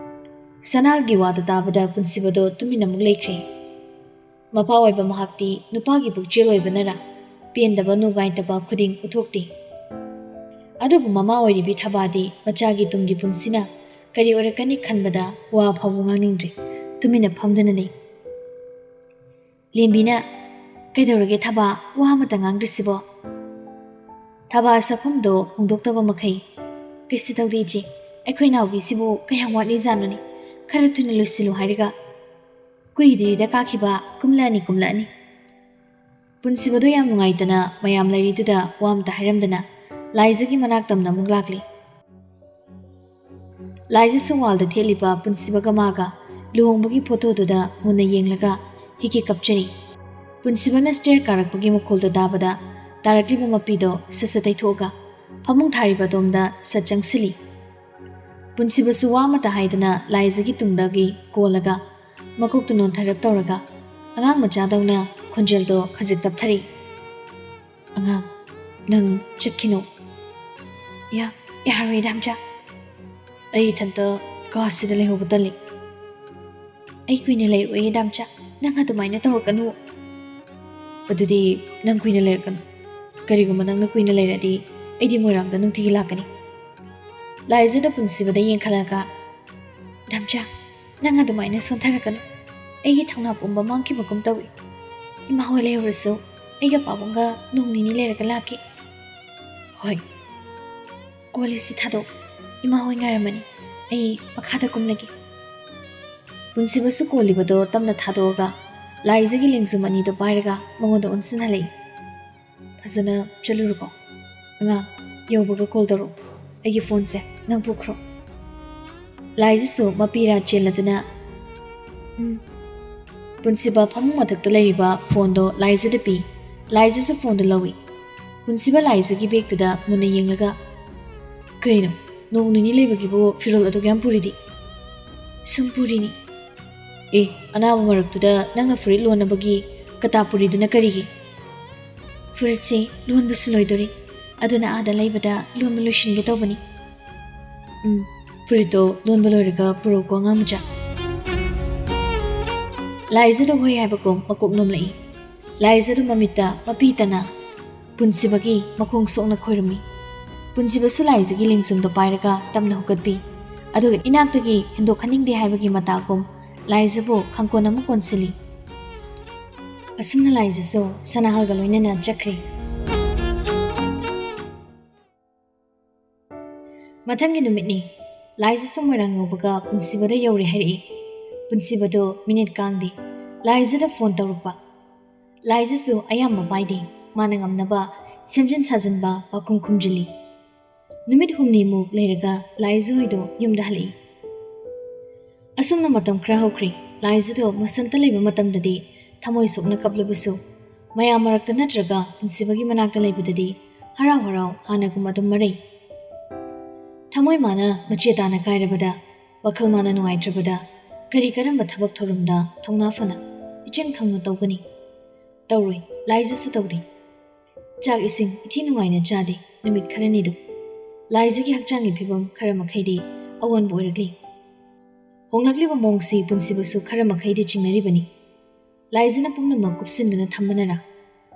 ꯁꯅꯥꯍꯜꯒꯤ ꯋꯥꯗꯨ ꯇꯥꯕꯗ ꯄꯨꯟꯁꯤꯕꯗꯣ ꯇꯨꯃꯤꯟꯅ ꯑꯃꯨꯛ ꯂꯩꯈ꯭ꯔꯦ꯫ ꯃꯄꯥ ꯑꯣꯏꯕ ꯃꯍꯥꯛꯇꯤ ꯅꯨꯄꯥꯒꯤ ꯄꯨꯛꯆꯦꯜ ꯑꯣꯏꯕꯅꯔ ꯄꯦꯟꯗꯕ ꯅꯨꯡꯉꯥꯏꯇꯕ ꯈꯨꯗꯤꯡ ꯎꯠꯊꯣꯛꯇꯦ꯫ ꯑꯗꯨꯕꯨ ꯃꯃꯥ ꯑꯣꯏꯔꯤꯕꯤ ꯊꯕꯥꯗꯤ ꯃꯆꯥꯒꯤ ꯇꯨꯡꯒꯤ ꯄꯨꯟꯁꯤꯅ ꯀꯔꯤ ꯑꯣꯏꯔꯛꯀꯅꯤ ꯈꯟꯕꯗ ꯋꯥ ꯐꯥꯎꯕ ꯉꯥꯡꯅꯤꯡꯗ꯭ꯔꯦ꯫ ꯇꯨꯃꯤꯟꯅ ꯐꯝꯗꯨꯅ ꯂꯩ꯫ ꯂꯦꯝꯕꯤꯅ, "ꯀꯩꯗꯧꯔꯒꯦ ꯊꯕꯥ, ꯋꯥ ꯑꯃꯇ ꯉꯥꯡꯗ꯭ꯔꯤꯁꯤꯕꯣ?" ꯊꯕꯥ ꯁꯛꯐꯝꯗꯣ ꯍꯣꯡꯗꯣꯛꯇꯕ ꯃꯈꯩ, "ꯀꯩꯁꯨ ꯇꯧꯗꯦ ꯏꯆꯦ, ꯑꯩꯈꯣꯏ ꯅꯥꯎꯕꯤꯁꯤꯕꯨ ꯀꯌꯥꯝ ꯋꯥꯠꯂꯤꯖꯥꯠꯅꯣꯅꯦ, ꯈꯔ ꯊꯨꯅ ꯂꯣꯏꯁꯤꯜꯂꯨ ꯍꯥꯏꯔꯒ꯫ ꯀꯨꯏꯗ꯭ꯔꯤꯗ ꯀꯥꯈꯤꯕ, ꯀꯨꯝꯂꯛꯑꯅꯤ, ꯀꯨꯝꯂꯛꯑꯅꯤ꯫" ꯄꯨꯟꯁꯤꯕꯗꯣ ꯌꯥꯝ ꯅꯨꯡꯉꯥꯏꯇꯅ ꯃꯌꯥꯝ ꯂꯩꯔꯤꯗꯨꯗ ꯋꯥ ꯑꯃꯇ ꯍꯥꯏꯔꯝꯗꯅ ꯂꯥꯏꯖꯒꯤ ꯃꯅꯥꯛꯇ ꯑꯃꯨꯛ ꯂꯥꯛꯂꯦ꯫ ꯂꯥꯏꯖꯁꯨ ꯋꯥꯜꯗ ꯊꯦꯠꯂꯤꯕ ꯄꯨꯟꯁꯤꯕꯒ ꯃꯥꯒ ꯂꯨꯍꯣꯡꯕꯒꯤ ꯐꯣꯇꯣꯗꯨꯗ ꯃꯨꯟꯅ ꯌꯦꯡꯂꯒ ꯍꯤꯀꯤ ꯀꯞꯆꯔꯤ꯫ ꯄꯨꯟꯁꯤꯕꯅ ꯁ꯭ꯇꯦꯌꯔ ꯀꯥꯔꯛꯄꯒꯤ ꯃꯈꯣꯜꯗꯣ ꯇꯥꯕꯗ ꯇꯥꯔꯛꯂꯤꯕ ꯃꯄꯤꯗꯣ ꯁꯠ ꯁꯠ ꯇꯩꯊꯣꯛꯑꯒ ꯐꯃꯨꯡ ꯊꯥꯔꯤꯕ ꯑꯗꯣꯝꯗ ꯁꯠ ꯆꯪꯁꯤꯜꯂꯤ꯫ ꯄꯨꯟꯁꯤꯕꯁꯨ ꯋꯥ ꯑꯃꯠꯇ ꯍꯥꯏꯗꯅ ꯂꯥꯏꯖꯒꯤ ꯇꯨꯡꯗꯒꯤ ꯀꯣꯜꯂꯒ ꯃꯀꯣꯛꯇꯨ ꯅꯣꯟꯊꯔꯞ ꯇꯧꯔꯒ ꯑꯉꯥꯡ ꯃꯆꯥꯗꯧꯅ ꯈꯣꯟꯖꯦꯜꯗꯣ ꯈꯖꯤꯛ ꯇꯞꯊꯔꯛꯏ꯫ "ꯑꯉꯥꯡ, ꯅꯪ ꯆꯠꯈꯤꯅꯨ꯫" "ꯌꯥ-, ꯌꯥꯔꯣꯏ ꯗꯥꯝꯆꯥ꯫ ꯑꯩ ꯏꯊꯟꯇ ꯀꯥꯁꯤꯗ ꯂꯩꯍꯧꯕ ꯇꯜꯂꯤ꯫" "ꯑꯩ ꯀꯨꯏꯅ ꯂꯩꯔꯣꯏꯌꯦ ꯗꯥꯝꯆꯥ, ꯅꯪ ꯑꯗꯨꯃꯥꯏꯅ ꯇꯧꯔꯛꯀꯅꯨ꯫" "ꯑꯗꯨꯗꯤ ꯅꯪ ꯀꯨꯏꯅ ꯂꯩꯔꯛꯀꯅꯨ꯫ ꯀꯔꯤꯒꯨꯝꯕ ꯅꯪꯅ ꯀꯨꯏꯅ ꯂꯩꯔꯗꯤ ꯑꯩꯗꯤ ꯃꯣꯏꯔꯥꯡꯗ ꯅꯨꯡꯇꯤꯒꯤ ꯂꯥꯛꯀꯅꯤ꯫ ꯂꯥꯏꯖꯗ ꯄꯨꯟꯁꯤꯕꯗ ꯌꯦꯡꯈꯠꯂꯒ, "ꯗꯝꯆꯥ, ꯅꯪ ꯑꯗꯨꯃꯥꯏꯅ ꯁꯣꯟꯊꯔꯛꯀꯅꯨ꯫ ꯑꯩꯒꯤ ꯊꯧꯅꯥ ꯄꯨꯝꯕ ꯃꯥꯡꯈꯤꯕꯒꯨꯝ ꯇꯧꯏ꯫ ꯏꯃꯥ ꯍꯣꯏ ꯂꯩꯍꯧꯔꯁꯨ ꯑꯩꯒ ꯄꯥꯕꯨꯡꯒ ꯅꯣꯡ ꯅꯤꯅꯤ ꯂꯩꯔꯒ ꯂꯥꯛꯀꯦ꯫" "ꯍꯣꯏ꯫" "ꯀꯣꯜ ꯂꯤꯛꯁꯤ ꯊꯥꯗꯣꯛ꯫ ꯏꯃꯥ ꯍꯣꯏ ꯉꯥꯏꯔꯝꯃꯅꯤ꯫ ꯑꯩ ꯃꯈꯥꯗ ꯀꯨꯝꯂꯒꯦ꯫" ꯄꯨꯟꯁꯤꯕꯁꯨ ꯀꯣꯜꯂꯤꯕꯗꯣ ꯇꯞꯅ ꯊꯥꯗꯣꯛꯑꯒ ꯂꯥꯏꯖꯒꯤ ꯂꯦꯡꯖꯨꯝ ꯑꯅꯤꯗꯣ ꯄꯥꯏꯔꯒ ꯃꯉꯣꯟꯗ ꯑꯣꯟꯁꯤꯟꯍꯜꯂꯛꯏ꯫ "ꯐꯖꯅ ꯆꯠꯂꯨꯔꯣꯀꯣ꯫ ꯑꯉꯥꯡ, ꯌꯧꯕꯒ ꯀꯣꯜ ꯇꯧꯔꯛꯎ꯫ ꯑꯩꯒꯤ ꯐꯣꯟꯁꯦ ꯅꯪ ꯄꯨꯈ꯭ꯔꯣ꯫" ꯂꯥꯏꯖꯁꯨ ꯃꯄꯤꯔꯥ ꯆꯦꯜꯂꯗꯨꯅ, "ꯎꯝ꯫" ꯄꯨꯟꯁꯤꯕ ꯐꯃꯨꯡ ꯃꯊꯛꯇ ꯂꯩꯔꯤꯕ ꯐꯣꯟꯗꯣ ꯂꯥꯏꯖꯗ ꯄꯤ꯫ ꯂꯥꯏꯖꯁꯨ ꯐꯣꯟꯗꯣ ꯂꯧꯏ꯫ ꯄꯨꯟꯁꯤꯕ ꯂꯥꯏꯖꯒꯤ ꯕꯦꯒꯇꯨꯗ ꯃꯨꯟꯅ ꯌꯦꯡꯂꯒ, "ꯀꯩꯅꯣ, ꯅꯣꯡ ꯅꯤꯅꯤ ꯂꯩꯕꯒꯤꯕꯨ ꯐꯤꯔꯣꯜ ꯑꯗꯨꯛ ꯌꯥꯝ ꯄꯨꯔꯤꯗꯤ?" "ꯁꯨꯝ ꯄꯨꯔꯤꯅꯤ꯫" "ꯑꯦ, ꯑꯅꯥꯕ ꯃꯔꯛꯇꯨꯗ ꯅꯪꯅ ꯐꯨꯔꯤꯠ ꯂꯣꯟꯅꯕꯒꯤ ꯀꯇꯥ ꯄꯨꯔꯤꯗꯨꯅ ꯀꯔꯤꯒꯤ?" "ꯐꯨꯔꯤꯠꯁꯦ ꯂꯣꯟꯕꯁꯨ ꯂꯣꯏꯗꯣꯔꯤ, ꯑꯗꯨꯅ ꯑꯥꯗ ꯂꯩꯕꯗ ꯂꯣꯟꯕ ꯂꯣꯏꯁꯤꯟꯒꯦ ꯇꯧꯕꯅꯤ꯫" "ꯎꯝ, ꯐꯨꯔꯤꯠꯇꯣ ꯂꯣꯟꯕ ꯂꯣꯏꯔꯒ ꯄꯨꯔꯛꯎꯀꯣ, ꯑꯉꯥꯡ ꯃꯆꯥ꯫" ꯂꯥꯏꯖꯗ ꯍꯣꯏ ꯍꯥꯏꯕꯒꯨꯝ ꯃꯀꯣꯛ ꯅꯣꯝꯂꯛꯏ꯫ ꯂꯥꯏꯖꯗ ꯃꯃꯤꯠꯇ ꯃꯄꯤ ꯇꯅ ꯄꯨꯟꯁꯤꯕꯒꯤ ꯃꯈꯣꯡ ꯁꯣꯛꯅ ꯈꯣꯏꯔꯝꯃꯤ꯫ ꯄꯨꯟꯁꯤꯕꯁꯨ ꯂꯥꯏꯖꯒꯤ ꯂꯦꯡꯖꯨꯝꯗꯣ ꯄꯥꯏꯔꯒ ꯇꯞꯅ ꯍꯨꯀꯠꯄꯤ꯫ ꯑꯗꯨꯒ ꯏꯅꯥꯛꯇꯒꯤ ꯍꯦꯟꯗꯣꯛꯍꯟꯅꯤꯡꯗꯦ ꯍꯥꯏꯕꯒꯤ ꯃꯇꯥꯒꯨꯝ ꯂꯥꯏꯖꯕꯨ ꯈꯪꯀꯣꯟ ꯑꯃ ꯀꯣꯟꯁꯤꯜꯂꯤ꯫ ꯑꯁꯨꯝꯅ ꯂꯥꯏꯖꯁꯨ ꯁꯅꯥꯍꯜꯒ ꯂꯣꯏꯅꯅ ꯆꯠꯈ꯭ꯔꯦ꯫ ꯃꯊꯪꯒꯤ ꯅꯨꯃꯤꯠꯅꯤ꯫ ꯂꯥꯏꯖꯁꯨ ꯃꯣꯏꯔꯥꯡ ꯌꯧꯕꯒ ꯄꯨꯟꯁꯤꯕꯗ ꯌꯧꯔꯦ ꯍꯥꯏꯔꯛꯏ꯫ ꯄꯨꯟꯁꯤꯕꯗꯣ ꯃꯤꯅꯤꯠ ꯀꯥꯡꯗꯦ꯫ ꯂꯥꯏꯖꯗ ꯐꯣꯟ ꯇꯧꯔꯛꯄ꯫ ꯂꯥꯏꯖꯁꯨ ꯑꯌꯥꯝꯕ ꯄꯥꯏꯗꯦ꯫ ꯃꯥꯅ ꯉꯝꯅꯕ ꯁꯦꯝꯖꯤꯟ ꯁꯥꯖꯤꯟꯕ ꯄꯥꯎꯈꯨꯝ ꯈꯨꯝꯖꯤꯜꯂꯤ꯫ ꯅꯨꯃꯤꯠ ꯍꯨꯝꯅꯤꯃꯨꯛ ꯂꯩꯔꯒ ꯂꯥꯏꯖ ꯍꯣꯏꯗꯣ ꯌꯨꯝꯗ ꯍꯜꯂꯛꯏ꯫ ꯑꯁꯨꯝꯅ ꯃꯇꯝ ꯈꯔ ꯍꯧꯈ꯭ꯔꯦ꯫ ꯂꯥꯏꯖꯗꯣ ꯃꯁꯟꯇ ꯂꯩꯕ ꯃꯇꯝꯗꯗꯤ ꯊꯃꯣꯏ ꯁꯣꯛꯅ ꯀꯞꯂꯕꯁꯨ, ꯃꯌꯥꯝ ꯃꯔꯛꯇ ꯅꯠꯇ꯭ꯔꯒ ꯄꯨꯟꯁꯤꯕꯒꯤ ꯃꯅꯥꯛꯇ ꯂꯩꯕꯗꯗꯤ ꯍꯔꯥꯎ ꯍꯔꯥꯎ ꯍꯥꯟꯅꯒꯨꯝ ꯑꯗꯨꯝ ꯃꯔꯩ꯫ ꯊꯃꯣꯏ ꯃꯥꯅ ꯃꯆꯦ ꯇꯥꯅ ꯀꯥꯏꯔꯕꯗ, ꯋꯥꯈꯜ ꯃꯥꯅ ꯅꯨꯡꯉꯥꯏꯇ꯭ꯔꯕꯗ, ꯀꯔꯤ ꯀꯔꯝꯕ ꯊꯕꯛ ꯊꯧꯔꯝꯗ ꯊꯧꯅꯥ ꯐꯅ, ꯏꯆꯪ ꯊꯧꯅ ꯇꯧꯒꯅꯤ? ꯇꯧꯔꯣꯏ, ꯂꯥꯏꯖꯁꯨ ꯇꯧꯗꯦ꯫ ꯆꯥꯛ ꯏꯁꯤꯡ ꯏꯊꯤ ꯅꯨꯡꯉꯥꯏꯅ ꯆꯥꯗꯦ ꯅꯨꯃꯤꯠ ꯈꯔꯅꯤꯗꯨ꯫ ꯂꯥꯏꯖꯒꯤ ꯍꯛꯆꯥꯡꯒꯤ ꯐꯤꯕꯝ ꯈꯔ ꯃꯈꯩꯗꯤ ꯑꯑꯣꯟꯕ ꯑꯣꯏꯔꯛꯂꯤ꯫ ꯍꯣꯡꯂꯛꯂꯤꯕ ꯃꯑꯣꯡꯁꯤ ꯄꯨꯟꯁꯤꯕꯁꯨ ꯈꯔ ꯃꯈꯩꯗꯤ ꯆꯤꯡꯅꯔꯤꯕꯅꯤ꯫ ꯂꯥꯏꯖꯅ ꯄꯨꯝꯅꯃꯛ ꯀꯨꯞꯁꯤꯟꯗꯨꯅ ꯊꯝꯕꯅꯔꯥ?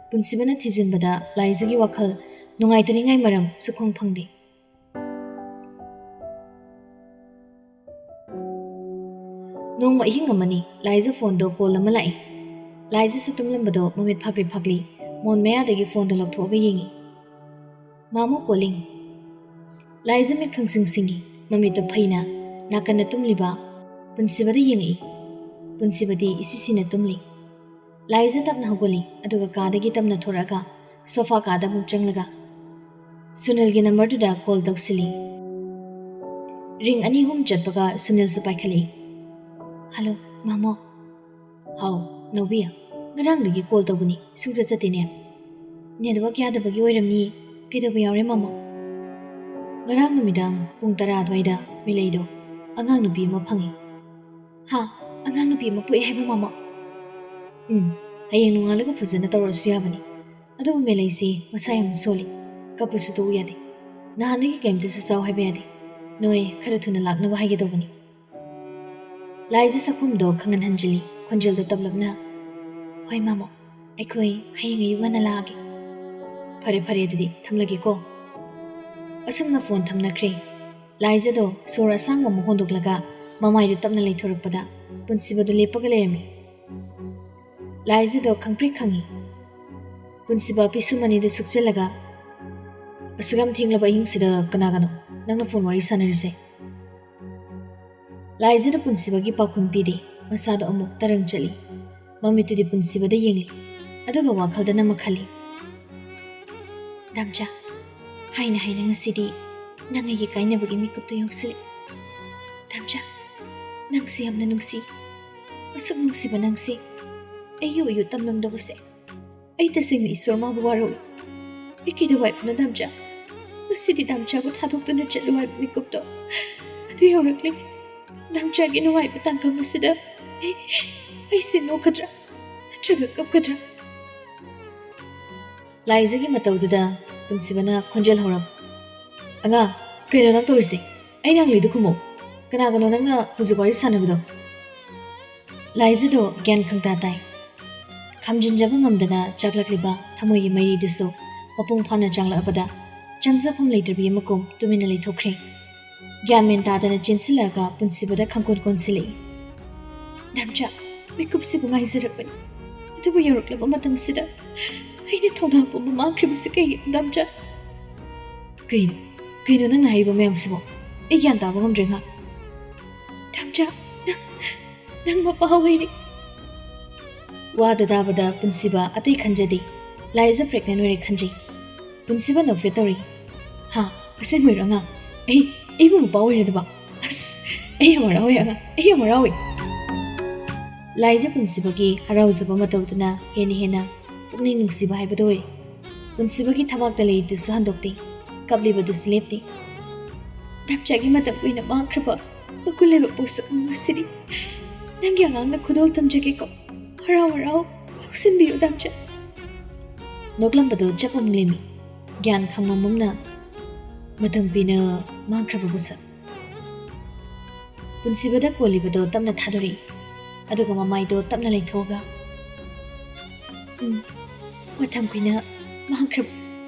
ꯄꯨꯟꯁꯤꯕꯅ ꯊꯤꯖꯤꯟꯕꯗ ꯂꯥꯏꯖꯒꯤ ꯋꯥꯈꯜ ꯅꯨꯡꯉꯥꯏꯇꯅꯤꯡꯉꯥꯏ ꯃꯔꯝ ꯁꯨꯛꯐꯪ ꯐꯪꯗꯦ꯫ ꯅꯣꯡꯃ ꯑꯍꯤꯡ ꯑꯃꯅꯤ, ꯂꯥꯏꯖꯥ ꯐꯣꯟꯗꯣ ꯀꯣꯜ ꯑꯃ ꯂꯥꯛꯏ꯫ ꯂꯥꯏꯖꯥꯁꯨ ꯇꯨꯝꯂꯝꯕꯗꯣ ꯃꯃꯤꯠ ꯐꯥꯛꯂꯤ ꯐꯥꯛꯂꯤ ꯃꯣꯟ ꯃꯌꯥꯗꯒꯤ ꯐꯣꯟꯗꯣ ꯂꯧꯊꯣꯛꯑꯒ ꯌꯦꯡꯉꯤ꯫ "ꯃꯥꯃꯣ calling꯫" ꯂꯥꯏꯖꯥ ꯃꯤꯠ ꯈꯪꯁꯤꯡ ꯁꯤꯡꯉꯤ, ꯃꯃꯤꯠꯇꯣ ꯐꯩꯅ ꯅꯥꯀꯟꯗ ꯇꯨꯝꯂꯤꯕ ꯄꯨꯟꯁꯤꯕꯗ ꯌꯦꯡꯉꯛꯏ꯫ ꯄꯨꯟꯁꯤꯕꯗꯤ ꯏꯁꯤꯁꯤꯅ ꯇꯨꯝꯂꯤ꯫ ꯂꯥꯏꯖꯥ ꯇꯞꯅ ꯍꯧꯒꯠꯂꯤ, ꯑꯗꯨꯒ ꯀꯥꯗꯒꯤ ꯇꯞꯅ ꯊꯣꯔꯛꯑꯒ ꯁꯣꯐꯥ ꯀꯥꯗ ꯑꯃꯨꯛ ꯆꯪꯂꯒ ꯁꯨꯅꯤꯜꯒꯤ ꯅꯝꯕꯔꯗꯨꯗ ꯀꯣꯜ ꯇꯧꯁꯤꯜꯂꯤ꯫ ꯔꯤꯡ ꯑꯅꯤ ꯑꯍꯨꯝ ꯆꯠꯄꯒ ꯁꯨꯅꯤꯜꯁꯨ ꯄꯥꯏꯈꯠꯂꯛꯏ꯫ "ꯍꯜꯂꯣ, ꯃꯥꯃꯣ꯫" "ꯍꯥꯎ, ꯅꯥꯎꯕꯤ, ꯉꯔꯥꯡꯗꯒꯤ ꯀꯣꯜ ꯇꯧꯕꯅꯤ, ꯁꯨꯡꯆꯠ ꯆꯠꯇꯦꯅꯦ꯫ ꯅꯦꯠꯋꯥꯛ ꯌꯥꯗꯕꯒꯤ ꯑꯣꯏꯔꯝꯅꯤ꯫ ꯀꯩꯗꯧꯕ ꯌꯥꯎꯔꯦ, ꯃꯥꯃꯣ?" "ꯉꯔꯥꯡ ꯅꯨꯃꯤꯗꯥꯡ ꯄꯨꯡ ꯇꯔꯥ ꯑꯗꯨꯋꯥꯏꯗ ꯃꯤꯂꯩꯗꯣ ꯑꯉꯥꯡ ꯅꯨꯄꯤ ꯑꯃ ꯐꯪꯉꯤ꯫" "ꯍꯥ? ꯑꯉꯥꯡ ꯅꯨꯄꯤ ꯑꯃ ꯄꯣꯛꯑꯦ ꯍꯥꯏꯕ, ꯃꯥꯃꯣ?" "ꯎꯝ, ꯍꯌꯦꯡ ꯅꯣꯡꯉꯥꯜꯂꯒ ꯐꯖꯅ ꯇꯧꯔꯁꯨ ꯌꯥꯕꯅꯤ꯫ ꯑꯗꯨꯕꯨ ꯃꯤꯂꯩꯁꯤ ꯃꯁꯥ ꯌꯥꯝ ꯁꯣꯜꯂꯤ, ꯀꯞꯄꯁꯨ ꯇꯣꯛꯎ ꯌꯥꯗꯦ꯫ ꯅꯍꯥꯟꯗꯒꯤ ꯀꯩꯝꯇꯁꯨ ꯆꯥꯎ ꯍꯥꯏꯕ ꯌꯥꯗꯦ꯫ ꯅꯣꯏ ꯈꯔ ꯊꯨꯅ ꯂꯥꯛꯅꯕ ꯍꯥꯏꯒꯦ ꯇꯧꯕꯅꯤ꯫" ꯂꯥꯏꯖꯥ ꯁꯛꯐꯝꯗꯣ ꯈꯪꯍꯟ ꯍꯟꯖꯤꯜꯂꯤ, ꯈꯣꯟꯖꯦꯜꯗꯣ ꯇꯞꯂꯞꯅ꯫ "ꯍꯣꯏ, ꯃꯥꯃꯣ, ꯑꯩꯈꯣꯏ ꯍꯌꯦꯡ ꯑꯌꯨꯛ ꯉꯟꯅ ꯂꯥꯛꯑꯒꯦ꯫" "ꯐꯔꯦ, ꯐꯔꯦ, ꯑꯗꯨꯗꯤ ꯊꯝꯂꯒꯦꯀꯣ꯫" ꯑꯁꯨꯝꯅ ꯐꯣꯟ ꯊꯝꯅꯈ꯭ꯔꯦ꯫ ꯂꯥꯏꯖꯥꯗꯣ ꯁꯣꯔ ꯑꯁꯥꯡꯕ ꯑꯃ ꯍꯣꯟꯗꯣꯛꯂꯒ ꯃꯃꯥꯏꯗꯨ ꯇꯞꯅ ꯂꯩꯊꯣꯔꯛꯄꯗ ꯄꯨꯟꯁꯤꯕꯗꯨ ꯂꯦꯞꯄꯒ ꯂꯩꯔꯝꯃꯤ꯫ ꯂꯥꯏꯖꯥꯗꯣ ꯈꯪꯄ꯭ꯔꯦꯛ ꯈꯪꯉꯤ꯫ ꯄꯨꯟꯁꯤꯕ ꯄꯤꯁꯨꯝ ꯑꯅꯤꯗꯨ ꯁꯨꯛꯆꯜꯂꯒ, "ꯑꯁꯨꯛ ꯌꯥꯝ ꯊꯦꯡꯂꯕ ꯑꯍꯤꯡꯁꯤꯗ ꯀꯅꯥꯒꯅꯣ ꯅꯪꯅ ꯐꯣꯟ ꯋꯥꯔꯤ ꯁꯥꯟꯅꯔꯤꯁꯦ?" ꯂꯥꯏꯖꯥꯗ ꯄꯨꯟꯁꯤꯕꯒꯤ ꯄꯥꯎꯈꯨꯝ ꯄꯤꯗꯦ꯫ ꯃꯁꯥꯗꯣ ꯑꯃꯨꯛ ꯇꯔꯪ ꯆꯠꯂꯤ꯫ ꯃꯃꯤꯠꯇꯨꯗꯤ ꯄꯨꯟꯁꯤꯕꯗ ꯌꯦꯡꯂꯤ꯫ ꯑꯗꯨꯒ ꯋꯥꯈꯜꯗꯅ ꯑꯃ ꯈꯜꯂꯤ꯫ "ꯗꯥꯝꯆꯥ, ꯍꯥꯏꯅ ꯍꯥꯏꯅ ꯉꯁꯤꯗꯤ ꯅꯪ ꯑꯩꯒꯤ ꯀꯥꯏꯅꯕꯒꯤ ꯃꯤꯀꯨꯞꯇꯨ ꯌꯧꯁꯤꯜꯂꯦ꯫ ꯗꯥꯝꯆꯥ, ꯅꯪꯁꯦ ꯌꯥꯝꯅ ꯅꯨꯡꯁꯤ꯫ ꯑꯁꯨꯛ ꯅꯨꯡꯁꯤꯕ ꯅꯪꯁꯦ ꯑꯩꯒꯤ ꯑꯣꯏꯌꯨ ꯇꯝꯂꯝꯗꯕꯁꯦ꯫ ꯑꯩ ꯇꯁꯦꯡꯅ ꯏꯁꯣꯔ ꯃꯥꯕꯨ ꯋꯥꯔꯧꯏ꯫ ꯑꯩ ꯀꯩꯗꯧ ꯍꯥꯏꯕꯅꯣ, ꯗꯥꯝꯆꯥ? ꯉꯁꯤꯗꯤ ꯗꯥꯝꯆꯥꯕꯨ ꯊꯥꯗꯣꯛꯇꯨꯅ ꯆꯠꯂꯨ ꯍꯥꯏꯕ ꯃꯤꯀꯨꯞꯇꯣ ꯑꯗꯨ ꯌꯧꯔꯛꯂꯦ꯫ ꯗꯥꯝꯆꯥꯒꯤ ꯅꯨꯡꯉꯥꯏꯕ ꯇꯥꯡꯀꯛ ꯑꯁꯤꯗ ꯑꯩ, ꯑꯩꯁꯦ ꯅꯣꯛꯀꯗ꯭ꯔꯥ ꯅꯠꯇ꯭ꯔꯒ ꯀꯞꯀꯗ꯭ꯔꯥ?" ꯂꯥꯏꯖꯥꯒꯤ ꯃꯇꯧꯗꯨꯗ ꯄꯨꯟꯁꯤꯕꯅ ꯈꯣꯟꯖꯦꯜ ꯍꯧꯔꯛ, "ꯑꯉꯥꯡ, ꯀꯩꯅꯣ ꯅꯪ ꯇꯧꯔꯤꯁꯦ? ꯑꯩꯅ ꯍꯪꯂꯤꯗꯨ ꯈꯨꯝꯃꯨ꯫ ꯀꯅꯥꯒꯅꯣ ꯅꯪꯅ ꯍꯧꯖꯤꯛ ꯋꯥꯔꯤ ꯁꯥꯟꯅꯕꯗꯣ?" ꯂꯥꯏꯖꯥꯗꯣ ꯒ꯭ꯌꯥꯟ ꯈꯪꯇꯥ ꯇꯥꯏ꯫ ꯈꯥꯝꯖꯤꯟꯖꯕ ꯉꯝꯗꯅ ꯆꯥꯛꯂꯛꯂꯤꯕ ꯊꯃꯣꯏꯒꯤ ꯃꯩꯔꯤꯗꯨꯁꯨ ꯃꯄꯨꯡ ꯐꯥꯅ ꯆꯪꯂꯛꯂꯕꯗ ꯆꯪꯖꯐꯝ ꯂꯩꯇ꯭ꯔꯕꯤ ꯑꯃꯒꯨꯝ ꯇꯨꯃꯤꯟꯅ ꯂꯩꯊꯣꯛꯈ꯭ꯔꯦ꯫ ꯒ꯭ꯌꯥꯟ ꯃꯦꯟ ꯇꯥꯗꯅ ꯆꯦꯟꯁꯤꯜꯂꯛꯂꯒ ꯄꯨꯟꯁꯤꯕꯗ ꯈꯪꯀꯣꯟ ꯀꯣꯟꯁꯤꯜꯂꯛꯏ꯫ "ꯗꯥꯝꯆꯥ, ꯃꯤꯀꯨꯞꯁꯤꯕꯨ ꯉꯥꯏꯖꯔꯛꯄꯅꯤ꯫ ꯑꯗꯨꯕꯨ ꯌꯧꯔꯛꯂꯕ ꯃꯇꯝꯁꯤꯗ ꯑꯩꯅ ꯊꯧꯅꯥ ꯄꯨꯝꯕ ꯃꯥꯡꯈ꯭ꯔꯤꯕꯁꯤ ꯀꯩꯒꯤꯅꯣ, ꯗꯥꯝꯆꯥ?" "ꯀꯩꯅꯣ? ꯀꯩꯅꯣ ꯅꯪꯅ ꯍꯥꯏꯔꯤꯕ ꯃꯌꯥꯝꯁꯤꯕꯣ? ꯑꯩ ꯒ꯭ꯌꯥꯟ ꯇꯥꯕ ꯉꯝꯗ꯭ꯔꯦ ꯉꯥ꯫" "ꯗꯥꯝꯆꯥ, ꯅꯪ, ꯅꯪ ꯃꯄꯥ ꯑꯣꯏꯔꯦ꯫" ꯋꯥꯗꯨ ꯇꯥꯕꯗ ꯄꯨꯟꯁꯤꯕ ꯑꯇꯩ ꯈꯟꯖꯗꯦ꯫ ꯂꯥꯏꯖ pregnant ꯑꯣꯏꯔꯦ ꯈꯟꯖꯩ꯫ ꯄꯨꯟꯁꯤꯕ ꯅꯣꯛꯐꯦꯠ ꯇꯧꯔꯤ꯫ "ꯍꯥ? ꯑꯁꯦꯡꯕꯩꯔꯣ ꯑꯉꯥꯡ? ꯑꯩ, ꯑꯩꯕꯨ ꯃꯄꯥ ꯑꯣꯏꯔꯗꯕ? ꯑꯁ, ꯑꯩ ꯌꯥꯝ ꯍꯔꯥꯎꯋꯦ ꯑꯉꯥꯡ, ꯑꯩ ꯌꯥꯝ ꯍꯔꯥꯎꯋꯦ꯫" ꯂꯥꯏꯖ ꯄꯨꯟꯁꯤꯕꯒꯤ ꯍꯔꯥꯎꯖꯕ ꯃꯇꯧꯗꯨꯅ ꯍꯦꯟꯅ ꯍꯦꯟꯅ ꯄꯨꯛꯅꯤꯡ ꯅꯨꯡꯁꯤꯕ ꯍꯥꯏꯕꯗꯨ ꯑꯣꯏꯔꯦ꯫ ꯄꯨꯟꯁꯤꯕꯒꯤ ꯊꯕꯥꯛꯇ ꯂꯩꯗꯨꯁꯨ ꯍꯟꯗꯣꯛꯇꯦ, ꯀꯞꯂꯤꯕꯗꯨꯁꯨ ꯂꯦꯞꯇꯦ꯫ "ꯗꯥꯝꯆꯥꯒꯤ ꯃꯇꯝ ꯀꯨꯏꯅ ꯃꯥꯡꯈ꯭ꯔꯕ ꯃꯒꯨꯟ ꯂꯩꯕ ꯄꯣꯠꯁꯛ ꯑꯃ ꯉꯁꯤꯗꯤ ꯅꯪꯒꯤ ꯑꯉꯥꯡꯅ ꯈꯨꯗꯣꯜ ꯇꯝꯖꯒꯦꯀꯣ꯫ ꯍꯔꯥꯎ ꯍꯔꯥꯎ ꯂꯧꯁꯤꯟꯕꯤꯌꯨ, ꯗꯥꯝꯆꯥ꯫" ꯅꯣꯛꯂꯝꯕꯗꯨ ꯆꯞ ꯑꯃ ꯂꯦꯝꯃꯤ꯫ ꯒ꯭ꯌꯥꯟ ꯈꯪꯃꯝꯅ ꯃꯇꯝ ꯀꯨꯏꯅ ꯃꯥꯡꯈ꯭ꯔꯕ ꯄꯣꯠꯁꯛ꯫ ꯄꯨꯟꯁꯤꯕꯗ ꯀꯣꯜꯂꯤꯕꯗꯣ ꯇꯞꯅ ꯊꯥꯗꯣꯔꯛꯏ, ꯑꯗꯨꯒ ꯃꯃꯥꯏꯗꯣ ꯇꯞꯅ ꯂꯩꯊꯣꯛꯑꯒ, "ꯎꯝ, ꯃꯇꯝ ꯀꯨꯏꯅ ꯃꯥꯡꯈ꯭ꯔꯕ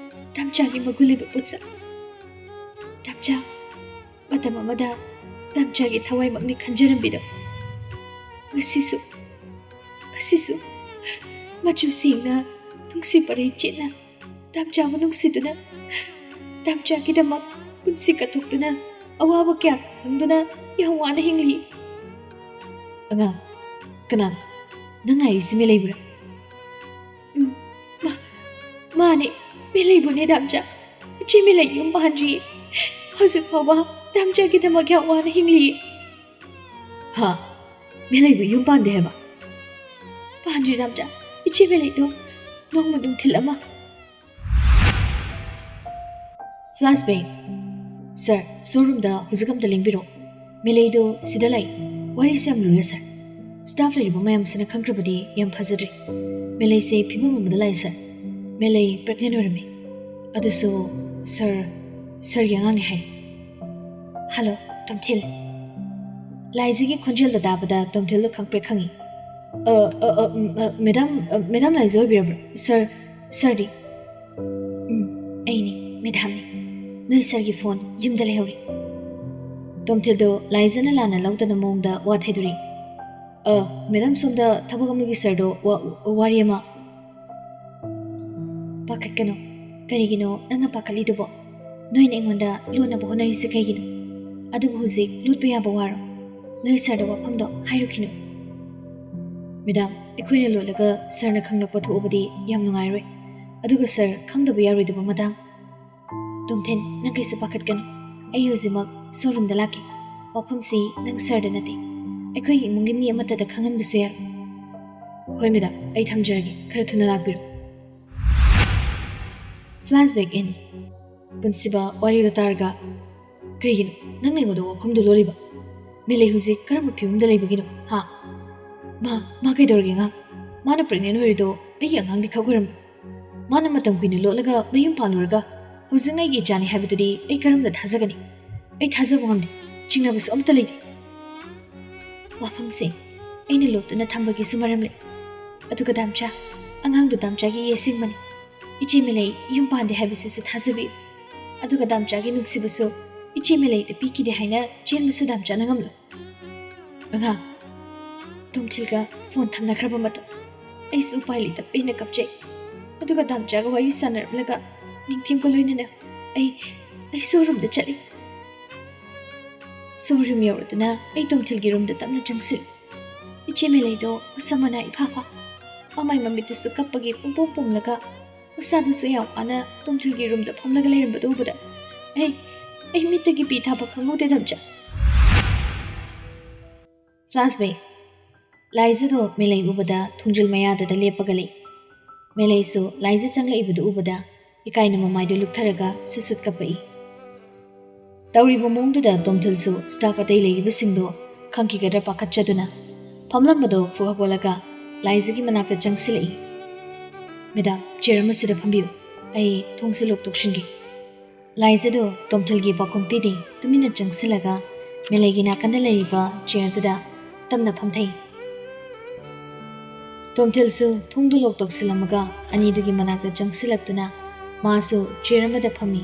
ꯗꯥꯝꯆꯥꯒꯤ ꯃꯒꯨꯟ ꯂꯩꯕ ꯄꯣꯠꯁꯛ꯫ ꯗꯥꯝꯆꯥ, ꯃꯇꯝ ꯑꯃꯗ ꯗꯥꯝꯆꯥꯒꯤ ꯊꯋꯥꯏꯃꯛꯅꯤ ꯈꯟꯖꯔꯝꯕꯤꯗꯣ, ꯉꯁꯤꯁꯨ, ꯉꯁꯤꯁꯨ ꯃꯆꯨ ꯁꯦꯡꯅ, ꯅꯨꯡꯁꯤ ꯄꯔꯩ ꯆꯦꯠꯅ ꯗꯥꯝꯆꯥꯕꯨ ꯅꯨꯡꯁꯤꯗꯨꯅ, ꯗꯥꯝꯆꯥꯒꯤꯗꯃꯛ ꯄꯨꯟꯁꯤ ꯀꯠꯊꯣꯛꯇꯨꯅ, ꯑꯋꯥꯕ ꯀꯌꯥ ꯈꯪꯗꯨꯅ ꯌꯥꯝ ꯋꯥꯅ ꯍꯤꯡꯂꯤ꯫" "ꯑꯉꯥꯡ, ꯀꯅꯥꯅꯣ? ꯅꯪ ꯍꯥꯏꯔꯤꯁꯤ ꯃꯦꯂꯩꯕꯨꯔꯥ?" "ꯎꯝ, ꯃꯥ-, ꯃꯥꯅꯦ, ꯃꯦꯂꯩꯕꯨꯅꯦ ꯗꯥꯝꯆꯥ꯫ ꯏꯆꯦ ꯃꯦꯂꯩ ꯌꯨꯝ ꯄꯥꯟꯗ꯭ꯔꯤꯌꯦ꯫ ꯍꯧꯖꯤꯛ ꯐꯥꯎꯕ ꯗꯥꯝꯆꯥꯒꯤꯗꯃꯛ ꯌꯥꯝ ꯋꯥꯅ ꯍꯤꯡꯂꯤꯌꯦ꯫" "ꯍꯥ? ꯃꯦꯂꯩꯕꯨ ꯌꯨꯝ ꯄꯥꯟꯗꯦ ꯍꯥꯏꯕ?" "ꯄꯥꯟꯗ꯭ꯔꯤ ꯗꯥꯝꯆꯥ꯫ ꯏꯆꯦ ꯃꯦꯂꯩꯗꯣ ꯅꯣꯡꯃ ꯅꯨꯡꯊꯤꯜ ꯑꯃ..." Flashback꯫ "Sir, showroomꯗ ꯍꯧꯖꯤꯛ ꯑꯝꯇ ꯂꯦꯡꯕꯤꯔꯛꯑꯣ꯫ ꯃꯦꯂꯩꯗꯣ ꯁꯤꯗ ꯂꯩ꯫ ꯋꯥꯔꯤꯁꯦ ꯌꯥꯝ ꯂꯨꯔꯦ, sir꯫ Staff ꯂꯩꯔꯤꯕ ꯃꯌꯥꯝꯁꯤꯅ ꯈꯪꯈ꯭ꯔꯕꯗꯤ ꯌꯥꯝ ꯐꯖꯗ꯭ꯔꯦ꯫ ꯃꯦꯂꯩꯁꯦ ꯐꯤꯕꯝ ꯑꯃꯗ ꯂꯥꯛꯑꯦ, sir꯫ ꯃꯦꯂꯩ pregnant ꯑꯣꯏꯔꯝꯃꯤ꯫ ꯑꯗꯨꯁꯨ sir, sirꯒꯤ ꯑꯉꯥꯡꯅꯤ ꯍꯥꯏ꯫" "Hello, ꯇꯣꯝꯊꯤꯜ꯫" ꯂꯥꯏꯖꯒꯤ ꯈꯣꯟꯖꯦꯜꯗ ꯇꯥꯕꯗ ꯇꯣꯝꯊꯤꯜꯗꯣ ꯈꯪꯄ꯭ꯔꯦꯛ ꯈꯪꯉꯤ꯫ "ꯑ, ꯑ, ꯑ, ꯎꯝ, ꯑ, madam, ꯑ, madam ꯂꯥꯏꯖ ꯑꯣꯏꯕꯤꯔꯕ꯭ꯔꯥ? Sir, sirꯗꯤ?" "ꯃꯦꯗꯥꯝꯅꯤ, ꯅꯣꯏ ꯁꯥꯔꯒꯤ ꯐꯣꯟ ꯌꯨꯝꯗ ꯂꯩꯍꯧꯔꯤ꯫" ꯇꯣꯝꯊꯤꯜꯗꯣ ꯂꯥꯏꯖꯅ ꯂꯥꯟꯅ ꯂꯧꯗꯅ ꯃꯑꯣꯡꯗ ꯋꯥ ꯊꯩꯗꯣꯔꯛꯏ꯫ "ꯑ, ꯃꯦꯗꯥꯝ, ꯁꯣꯝꯗ ꯊꯕꯛ ꯑꯃꯒꯤ ꯁꯥꯔꯗꯣ ꯋꯥ-, ꯋꯥꯔꯤ ꯑꯃ꯫" "ꯄꯥꯈꯠꯀꯅꯨ꯫ ꯀꯔꯤꯒꯤꯅꯣ ꯅꯪꯅ ꯄꯥꯈꯠꯂꯤꯗꯨꯕꯣ? ꯅꯣꯏꯅ ꯑꯩꯉꯣꯟꯗ ꯂꯣꯠꯅꯕ ꯍꯣꯠꯅꯔꯤꯁꯦ ꯀꯩꯒꯤꯅꯣ? ꯑꯗꯨꯕꯨ ꯍꯧꯖꯤꯛ ꯂꯣꯠꯄ ꯌꯥꯕ ꯋꯥꯔꯣ? ꯅꯣꯏ ꯁꯥꯔꯗ ꯋꯥꯐꯝꯗꯣ ꯍꯥꯏꯔꯨꯈꯤꯅꯨ꯫" "ꯃꯦꯗꯥꯝ, ꯑꯩꯈꯣꯏꯅ ꯂꯣꯠꯂꯒ ꯁꯥꯔꯅ ꯈꯪꯂꯛꯄ ꯊꯣꯛꯑꯕꯗꯤ ꯌꯥꯝ ꯅꯨꯡꯉꯥꯏꯔꯣꯏ꯫ ꯑꯗꯨꯒ ꯁꯥꯔ ꯈꯪꯗꯕ ꯌꯥꯔꯣꯏꯗꯕ ꯃꯇꯥꯡ꯫" "ꯇꯣꯝꯊꯤꯟ, ꯅꯪ ꯀꯩꯁꯨ ꯄꯥꯈꯠꯀꯅꯨ꯫ ꯑꯩ ꯍꯧꯖꯤꯛꯃꯛ ꯁꯣꯔꯨꯝꯗ ꯂꯥꯛꯀꯦ꯫ ꯋꯥꯐꯝꯁꯤ ꯅꯪ ꯁꯥꯔꯗ ꯅꯠꯇꯦ, ꯑꯩꯈꯣꯏꯒꯤ ꯏꯃꯨꯡꯒꯤ ꯃꯤ ꯑꯃꯠꯇꯗ ꯈꯪꯍꯟꯕꯁꯨ ꯌꯥꯔꯣꯏ꯫" "ꯍꯣꯏ ꯃꯦꯗꯥꯝ, ꯑꯩ ꯊꯝꯖꯔꯒꯦ, ꯈꯔ ꯊꯨꯅ ꯂꯥꯛꯄꯤꯔꯣ꯫" Flashback in. ꯄꯨꯟꯁꯤꯕ ꯋꯥꯔꯤꯗꯣ ꯇꯥꯔꯒ, "ꯀꯩꯒꯤꯅꯣ ꯅꯪꯅ ꯑꯩꯉꯣꯟꯗ ꯋꯥꯐꯝꯗꯣ ꯂꯣꯜꯂꯤꯕ? ꯃꯦꯂꯩ ꯍꯧꯖꯤꯛ ꯀꯔꯝꯕ ꯐꯤꯕꯝꯗ ꯂꯩꯕꯒꯤꯅꯣ, ꯍꯥ? ꯃꯥ, ꯃꯥ ꯀꯩꯗꯧꯔꯒꯦ ꯑꯉꯥꯡ? ꯃꯥꯅ pregnant ꯑꯣꯏꯔꯤꯗꯣ ꯑꯩꯒꯤ ꯑꯉꯥꯡꯗꯤ ꯈꯛ ꯑꯣꯏꯔꯝꯕ꯫ ꯃꯥꯅ ꯃꯇꯝ ꯀꯨꯏꯅ ꯂꯣꯠꯂꯒ ꯃꯌꯨꯝ ꯄꯥꯜꯂꯨꯔꯒ ꯍꯧꯖꯤꯛꯅ ꯑꯩꯒꯤ ꯏꯆꯥꯅꯤ ꯍꯥꯏꯕꯗꯨꯗꯤ ꯑꯩ ꯀꯔꯝꯅ ꯊꯥꯖꯒꯅꯤ? ꯑꯩ ꯊꯥꯖꯕ ꯉꯝꯗꯦ꯫ ꯆꯤꯡꯅꯕꯁꯨ ꯑꯝꯇ ꯂꯩꯇꯦ꯫" "ꯋꯥꯐꯝꯁꯦ ꯑꯩꯅ ꯂꯣꯠꯇꯨꯅ ꯊꯝꯕꯒꯤꯁꯨ ꯃꯔꯝ ꯂꯩ꯫ ꯑꯗꯨꯒ ꯗꯥꯝꯆꯥ, ꯑꯉꯥꯡꯗꯨ ꯗꯥꯝꯆꯥꯒꯤ ꯌꯦꯁꯤꯡꯕꯅꯤ꯫ ꯏꯆꯦ ꯃꯦꯂꯩ ꯌꯨꯝ ꯄꯥꯟꯗꯦ ꯍꯥꯏꯕꯁꯤꯁꯨ ꯊꯥꯖꯕꯤꯌꯨ꯫ ꯑꯗꯨꯒ ꯗꯥꯝꯆꯥꯒꯤ ꯅꯨꯡꯁꯤꯕꯁꯨ ꯏꯆꯦ ꯃꯦꯂꯩꯗ ꯄꯤꯈꯤꯗꯦ ꯍꯥꯏꯅ ꯆꯦꯟꯕꯁꯨ ꯗꯥꯝꯆꯥꯅ ꯉꯝꯂꯣꯏ꯫ ꯑꯉꯥꯡ꯫" ꯇꯣꯝꯊꯤꯜꯒ ꯐꯣꯟ ꯊꯝꯅꯈ꯭ꯔꯕ ꯃꯇꯝ꯫ ꯑꯩꯁꯨ ꯎꯄꯥꯏ ꯂꯩꯇ ꯄꯦꯟꯅ ꯀꯞꯆꯩ꯫ ꯑꯗꯨꯒ ꯗꯥꯝꯆꯥꯒ ꯋꯥꯔꯤ ꯁꯥꯟꯅꯔꯝꯂꯒ ꯅꯤꯡꯊꯦꯝꯒ ꯂꯣꯏꯅꯅ ꯑꯩ, ꯑꯩ ꯁꯣꯔꯨꯝꯗ ꯆꯠꯂꯤ꯫ ꯁꯣꯔꯨꯝ ꯌꯧꯔꯗꯨꯅ ꯑꯩ ꯇꯣꯝꯊꯤꯜꯒꯤ ꯔꯨꯝꯗ ꯇꯞꯅ ꯆꯪꯁꯤꯜꯂꯤ꯫ ꯏꯆꯦ ꯃꯦꯂꯩꯗꯣ ꯃꯁꯝ ꯃꯅꯥ ꯏꯐꯥ ꯐꯥ, ꯃꯃꯥꯏ ꯃꯃꯤꯠꯇꯨꯁꯨ ꯀꯞꯄꯒꯤ ꯄꯨꯡꯄꯣꯝ ꯄꯣꯝꯂꯒ, ꯃꯁꯥꯗꯨꯁꯨ ꯌꯥꯝ ꯋꯥꯅ ꯇꯣꯝꯊꯤꯜꯒꯤ ꯔꯨꯝꯗ ꯐꯝꯂꯒ ꯂꯩꯔꯝꯕꯗꯨ ꯎꯕꯗ ꯑꯩ, ꯑꯩ ꯃꯤꯠꯇꯒꯤ ꯄꯤ ꯊꯥꯕ ꯈꯪꯍꯧꯗꯦ ꯗꯥꯝꯆꯥ꯫ Flashback. ꯂꯥꯏꯖꯗꯣ ꯃꯦꯂꯩ ꯎꯕꯗ ꯊꯣꯡꯖꯤꯜ ꯃꯌꯥꯗꯨꯗ ꯂꯦꯞꯄꯒ ꯂꯩ꯫ ꯃꯦꯂꯩꯁꯨ ꯂꯥꯏꯖ ꯆꯪꯂꯛꯏꯕꯗꯨ ꯎꯕꯗ ꯏꯀꯥꯏꯅ ꯃꯃꯥꯏꯗꯨ ꯂꯨꯛꯊꯔꯒ ꯁꯨꯠ ꯁꯨꯠ ꯀꯞꯄꯛꯏ꯫ ꯇꯧꯔꯤꯕ ꯃꯑꯣꯡꯗꯨꯗ ꯇꯣꯝꯊꯤꯜꯁꯨ staff ꯑꯇꯩ ꯂꯩꯔꯤꯕꯁꯤꯡꯗꯣ ꯈꯪꯈꯤꯒꯗ꯭ꯔꯥ ꯄꯥꯈꯠꯆꯗꯨꯅ ꯐꯝꯂꯝꯕꯗꯣ ꯐꯨꯛ ꯍꯧꯒꯠꯂꯒ ꯂꯥꯏꯖꯒꯤ ꯃꯅꯥꯛꯇ ꯆꯪꯁꯤꯜꯂꯛꯏ꯫ "Madam, chair ꯑꯃꯁꯤꯗ ꯐꯝꯕꯤꯌꯨ꯫ ꯑꯩ ꯊꯣꯡꯁꯦ lock ꯇꯧꯁꯤꯟꯒꯦ꯫" ꯂꯥꯏꯖꯗꯨ ꯇꯣꯝꯊꯤꯜꯒꯤ ꯄꯥꯎꯈꯨꯝ ꯄꯤꯗꯦ, ꯇꯨꯃꯤꯟꯅ ꯆꯪꯁꯤꯜꯂꯒ ꯃꯦꯂꯩꯒꯤ ꯅꯥꯀꯟꯗ ꯂꯩꯔꯤꯕ chairꯗꯨꯗ ꯇꯞꯅ ꯐꯝꯊꯩ꯫ ꯇꯣꯝꯊꯤꯜꯁꯨ ꯊꯣꯡꯗꯨ lock ꯇꯧꯁꯤꯜꯂꯝꯃꯒ ꯑꯅꯤꯗꯨꯒꯤ ꯃꯅꯥꯛꯇ ꯆꯪꯁꯤꯜꯂꯛꯇꯨꯅ ꯃꯥꯁꯨ ꯆꯤꯌꯔ ꯑꯃꯗ ꯐꯝꯃꯤ꯫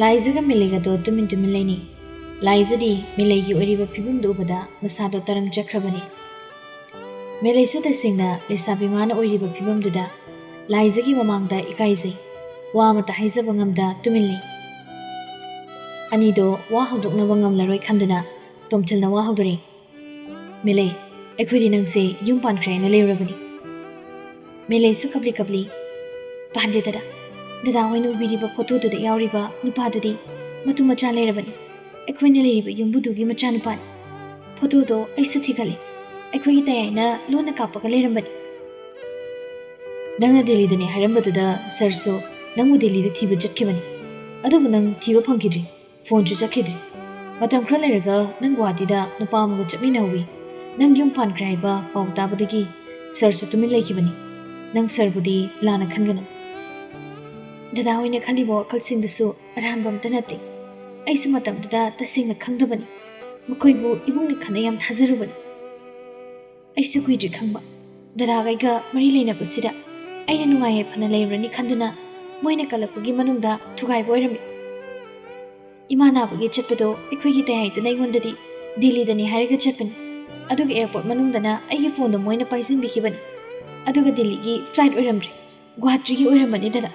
ꯂꯥꯏꯖꯒ ꯃꯤꯂꯩꯒꯗꯣ ꯇꯨꯃꯤꯟ ꯇꯨꯃꯤꯟ ꯂꯩꯅꯩ꯫ ꯂꯥꯏꯖꯗꯤ ꯃꯤꯂꯩꯒꯤ ꯑꯣꯏꯔꯤꯕ ꯐꯤꯕꯝꯗꯨ ꯎꯕꯗ ꯃꯁꯥꯗꯣ ꯇꯔꯪ ꯆꯠꯈ꯭ꯔꯕꯅꯤ꯫ ꯃꯤꯂꯩꯁꯨ ꯇꯁꯦꯡꯅ ꯂꯩꯁꯥꯕꯤ ꯃꯥꯅ ꯑꯣꯏꯔꯤꯕ ꯐꯤꯕꯝꯗꯨꯗ ꯂꯥꯏꯖꯒꯤ ꯃꯃꯥꯡꯗ ꯏꯀꯥꯏꯖꯩ꯫ ꯋꯥ ꯑꯃꯠꯇ ꯍꯥꯏꯖꯕ ꯉꯝꯗ ꯇꯨꯃꯤꯟ ꯂꯩ꯫ ꯑꯅꯤꯗꯣ ꯋꯥ ꯍꯧꯗꯣꯛꯅꯕ ꯉꯝꯂꯔꯣꯏ ꯈꯟꯗꯨꯅ ꯇꯣꯝꯊꯤꯜꯅ ꯋꯥ ꯍꯧꯗꯣꯔꯛꯏ꯫ "ꯃꯤꯂꯩ, ꯑꯩꯈꯣꯏꯗꯤ ꯅꯪꯁꯦ ꯌꯨꯝ ꯄꯥꯟꯈ꯭ꯔꯦ ꯍꯥꯏꯅ ꯂꯩꯔꯨꯔꯕꯅꯤ꯫" ꯃꯤꯂꯩꯁꯨ ꯀꯞꯂꯤ ꯀꯞꯂꯤ, "ꯄꯥꯟꯗꯦ ꯗꯗꯥ꯫ ꯗꯗꯥ ꯍꯣꯏꯅ ꯎꯕꯤꯔꯤꯕ ꯐꯣꯇꯣꯗꯨꯗ ꯌꯥꯎꯔꯤꯕ ꯅꯨꯄꯥꯗꯨꯗꯤ ꯃꯇꯨ ꯃꯆꯥ ꯂꯩꯔꯕꯅꯤ꯫ ꯑꯩꯈꯣꯏꯅ ꯂꯩꯔꯤꯕ ꯌꯨꯝꯕꯨꯗꯨꯒꯤ ꯃꯆꯥꯅꯨꯄꯥꯅꯤ꯫ ꯐꯣꯇꯣꯗꯣ ꯑꯩꯁꯨ ꯊꯤꯒꯠꯂꯦ꯫ ꯑꯩꯈꯣꯏꯒꯤ ꯇꯌꯥꯏꯅ ꯂꯣꯟꯅ ꯀꯥꯞꯄꯒ ꯂꯩꯔꯝꯕꯅꯤ꯫" "ꯅꯪꯅ ꯗꯦꯜꯂꯤꯗꯅꯦ ꯍꯥꯏꯔꯝꯕꯗꯨꯗ ꯁꯥꯔꯁꯨ ꯅꯪꯕꯨ ꯗꯦꯜꯂꯤꯗ ꯊꯤꯕ ꯆꯠꯈꯤꯕꯅꯤ꯫ ꯑꯗꯨꯕꯨ ꯅꯪ ꯊꯤꯕ ꯐꯪꯈꯤꯗ꯭ꯔꯤ꯫ ꯐꯣꯟꯁꯨ ꯆꯠꯈꯤꯗ꯭ꯔꯦ꯫ ꯃꯇꯝ ꯈꯔ ꯂꯩꯔꯒ ꯅꯪ ꯒꯨꯋꯥꯍꯥꯇꯤꯗ ꯅꯨꯄꯥ ꯑꯃꯒ ꯆꯠꯃꯤꯟꯅꯍꯧꯋꯤ꯫ ꯅꯪ ꯌꯨꯝ ꯄꯥꯟꯈ꯭ꯔꯦ ꯍꯥꯏꯕ ꯄꯥꯎ ꯇꯥꯕꯗꯒꯤ ꯁꯥꯔꯁꯨ ꯇꯨꯃꯤꯟ ꯂꯩꯈꯤꯕꯅꯤ꯫ ꯅꯪ ꯁꯥꯔꯕꯨꯗꯤ ꯂꯥꯟꯅ ꯈꯟꯒꯅꯨ꯫ ꯗꯗꯥ ꯍꯣꯏꯅ ꯈꯜꯂꯤꯕ ꯋꯥꯈꯜꯁꯤꯡꯗꯨꯁꯨ ꯑꯔꯥꯟꯕ ꯑꯝꯇ ꯅꯠꯇꯦ꯫ ꯑꯩꯁꯨ ꯃꯇꯝꯗꯨꯗ ꯇꯁꯦꯡꯅ ꯈꯪꯗꯕꯅꯤ꯫ ꯃꯈꯣꯏꯕꯨ ꯏꯕꯨꯡꯅꯤ ꯈꯟꯅ ꯌꯥꯝ ꯊꯥꯖꯔꯨꯕꯅꯤ꯫ ꯑꯩꯁꯨ ꯀꯨꯏꯗ꯭ꯔꯤ ꯈꯪꯕ꯫ ꯗꯗꯥꯒ ꯑꯩꯒ ꯃꯔꯤ ꯂꯩꯅꯕꯁꯤꯗ ꯑꯩꯅ ꯅꯨꯡꯉꯥꯏ ꯌꯥꯏꯐꯅ ꯂꯩꯔꯨꯔꯅꯤ ꯈꯟꯗꯨꯅ ꯃꯣꯏꯅ ꯀꯜꯂꯛꯄꯒꯤ ꯃꯅꯨꯡꯗ ꯊꯨꯒꯥꯏꯕ ꯑꯣꯏꯔꯝꯃꯤ꯫ ꯏꯃꯥ ꯅꯥꯕꯒꯤ ꯆꯠꯄꯗꯣ ꯑꯩꯈꯣꯏꯒꯤ ꯇꯌꯥꯏꯗꯨꯅ ꯑꯩꯉꯣꯟꯗꯗꯤ ꯗꯦꯜꯂꯤꯗꯅꯤ ꯍꯥꯏꯔꯒ ꯆꯠꯄꯅꯤ꯫ ꯑꯗꯨꯒ ꯑꯦꯌꯔꯄꯣꯔꯠ ꯃꯅꯨꯡꯗꯅ ꯑꯩꯒꯤ ꯐꯣꯟꯗꯣ ꯃꯣꯏꯅ ꯄꯥꯏꯁꯤꯟꯕꯤꯈꯤꯕꯅꯤ꯫ ꯑꯗꯨꯒ ꯗꯦꯜꯂꯤꯒꯤ ꯐ꯭ꯂꯥꯏꯠ ꯑꯣꯏꯔꯝꯗ꯭ꯔꯦ, ꯒꯨꯋꯥꯍꯥꯇꯤꯒꯤ ꯑꯣꯏꯔꯝꯕꯅꯤ ꯗꯗꯥ꯫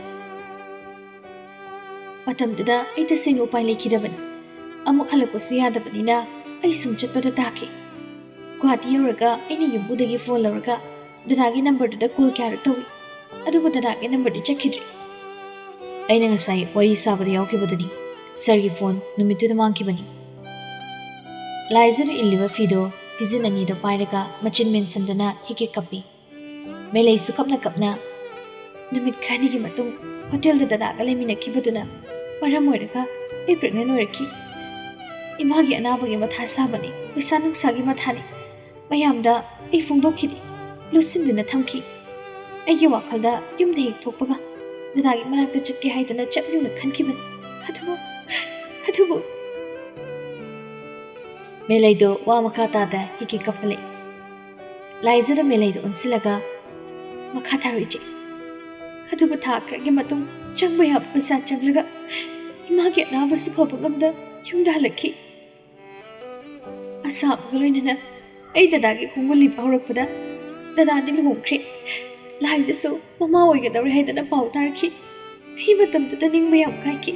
ꯃꯇꯝꯗꯨꯗ ꯑꯩ ꯇꯁꯦꯡꯅ ꯎꯄꯥꯏ ꯂꯩꯈꯤꯗꯕꯅꯤ꯫ ꯑꯃꯨꯛ ꯍꯜꯂꯛꯄꯁꯨ ꯌꯥꯗꯕꯅꯤꯅ ꯑꯩ ꯁꯨꯝ ꯆꯠꯄꯗ ꯇꯥꯈꯤ꯫ ꯒꯨꯋꯥꯍꯥꯇꯤ ꯌꯧꯔꯒ ꯑꯩꯅ ꯌꯨꯝꯕꯨꯗꯒꯤ ꯐꯣꯟ ꯂꯧꯔꯒ ꯗꯗꯥꯒꯤ ꯅꯝꯕꯔꯗꯨꯗ ꯀꯣꯜ ꯀꯌꯥꯔꯛ ꯇꯧꯏ, ꯑꯗꯨꯕꯨ ꯗꯗꯥꯒꯤ ꯅꯝꯕꯔꯗꯤ ꯆꯠꯈꯤꯗ꯭ꯔꯦ꯫ ꯑꯩꯅ ꯉꯁꯥꯏ ꯋꯥꯔꯤ ꯁꯥꯕꯗ ꯌꯥꯎꯈꯤꯕꯗꯨꯅꯤ꯫ ꯁꯥꯔꯒꯤ ꯐꯣꯟ ꯅꯨꯃꯤꯠꯇꯨꯗ ꯃꯥꯡꯈꯤꯕꯅꯤ꯫ ꯂꯥꯏꯖꯅ ꯏꯜꯂꯤꯕ ꯐꯤꯗꯣ ꯐꯤꯖꯤꯟ ꯑꯅꯤꯗꯣ ꯄꯥꯏꯔꯒ ꯃꯆꯤꯟ ꯃꯦꯟꯁꯤꯟꯗꯨꯅ ꯍꯤꯛ ꯍꯤꯛ ꯀꯞꯄꯤ꯫ ꯃꯦꯂꯩꯁꯨ ꯀꯞꯅ ꯀꯞꯅ, "ꯅꯨꯃꯤꯠ ꯈꯔꯅꯤꯒꯤ ꯃꯇꯨꯡ ꯍꯣꯇꯦꯜꯗ ꯗꯗꯥꯒ ꯂꯩꯃꯤꯟꯅꯈꯤꯕꯗꯨꯅ ꯃꯔꯝ ꯑꯣꯏꯔꯒ ꯑꯩ ꯄ꯭ꯔꯦꯒꯅꯦꯟ ꯑꯣꯏꯔꯛꯈꯤ꯫ ꯏꯃꯥꯒꯤ ꯑꯅꯥꯕꯒꯤ ꯃꯊꯥ ꯁꯥꯕꯅꯤ, ꯄꯩꯁꯥ ꯅꯨꯡꯁꯥꯒꯤ ꯃꯊꯥꯅꯤ꯫ ꯃꯌꯥꯝꯗ ꯑꯩ ꯐꯣꯡꯗꯣꯛꯈꯤꯗꯦ, ꯂꯣꯠꯁꯤꯟꯗꯨꯅ ꯊꯝꯈꯤ꯫ ꯑꯩꯒꯤ ꯋꯥꯈꯜꯗ ꯌꯨꯝꯗ ꯍꯦꯛ ꯊꯣꯛꯄꯒ ꯗꯗꯥꯒꯤ ꯃꯅꯥꯛꯇ ꯆꯠꯀꯦ ꯍꯥꯏꯗꯅ ꯆꯞ ꯌꯨꯡꯅ ꯈꯟꯈꯤꯕꯅꯤ꯫ ꯑꯗꯨꯕꯨ, ꯑꯗꯨꯕꯨ꯫" ꯃꯦꯂꯩꯗꯣ ꯋꯥ ꯃꯈꯥ ꯇꯥꯗ ꯍꯤꯛ ꯍꯤꯛ ꯀꯞꯈꯠꯂꯛꯏ꯫ ꯂꯥꯏꯖꯗ ꯃꯦꯂꯩꯗꯣ ꯑꯣꯟꯁꯤꯜꯂꯒ, "ꯃꯈꯥ ꯇꯥꯔꯣ ꯏꯆꯦ꯫ ꯑꯗꯨꯕꯨ ꯊꯥ ꯈꯔꯒꯤ ꯃꯇꯨꯡ ꯆꯪꯕ ꯌꯥꯕ ꯄꯩꯁꯥ ꯆꯪꯂꯒ ꯏꯃꯥꯒꯤ ꯑꯅꯥꯕꯁꯨ ꯐꯕ ꯉꯝꯗ ꯌꯨꯝꯗ ꯍꯜꯂꯛꯈꯤ꯫ ꯑꯁꯥ ꯑꯃꯒ ꯂꯣꯏꯅꯅ ꯑꯩ ꯗꯗꯥꯒꯤ ꯈꯣꯡꯒꯨꯜ ꯂꯤꯕ ꯍꯧꯔꯛꯄꯗ ꯗꯗꯥꯗꯤ ꯂꯨꯍꯣꯡꯈ꯭ꯔꯦ꯫ ꯂꯥꯏꯖꯁꯨ ꯃꯃꯥ ꯑꯣꯏꯒꯗꯧꯔꯦ ꯍꯥꯏꯗꯅ ꯄꯥꯎ ꯇꯥꯔꯛꯈꯤ꯫ ꯑꯩ ꯃꯇꯝꯗꯨꯗ ꯅꯤꯡꯕ ꯌꯥꯝ ꯀꯥꯏꯈꯤ꯫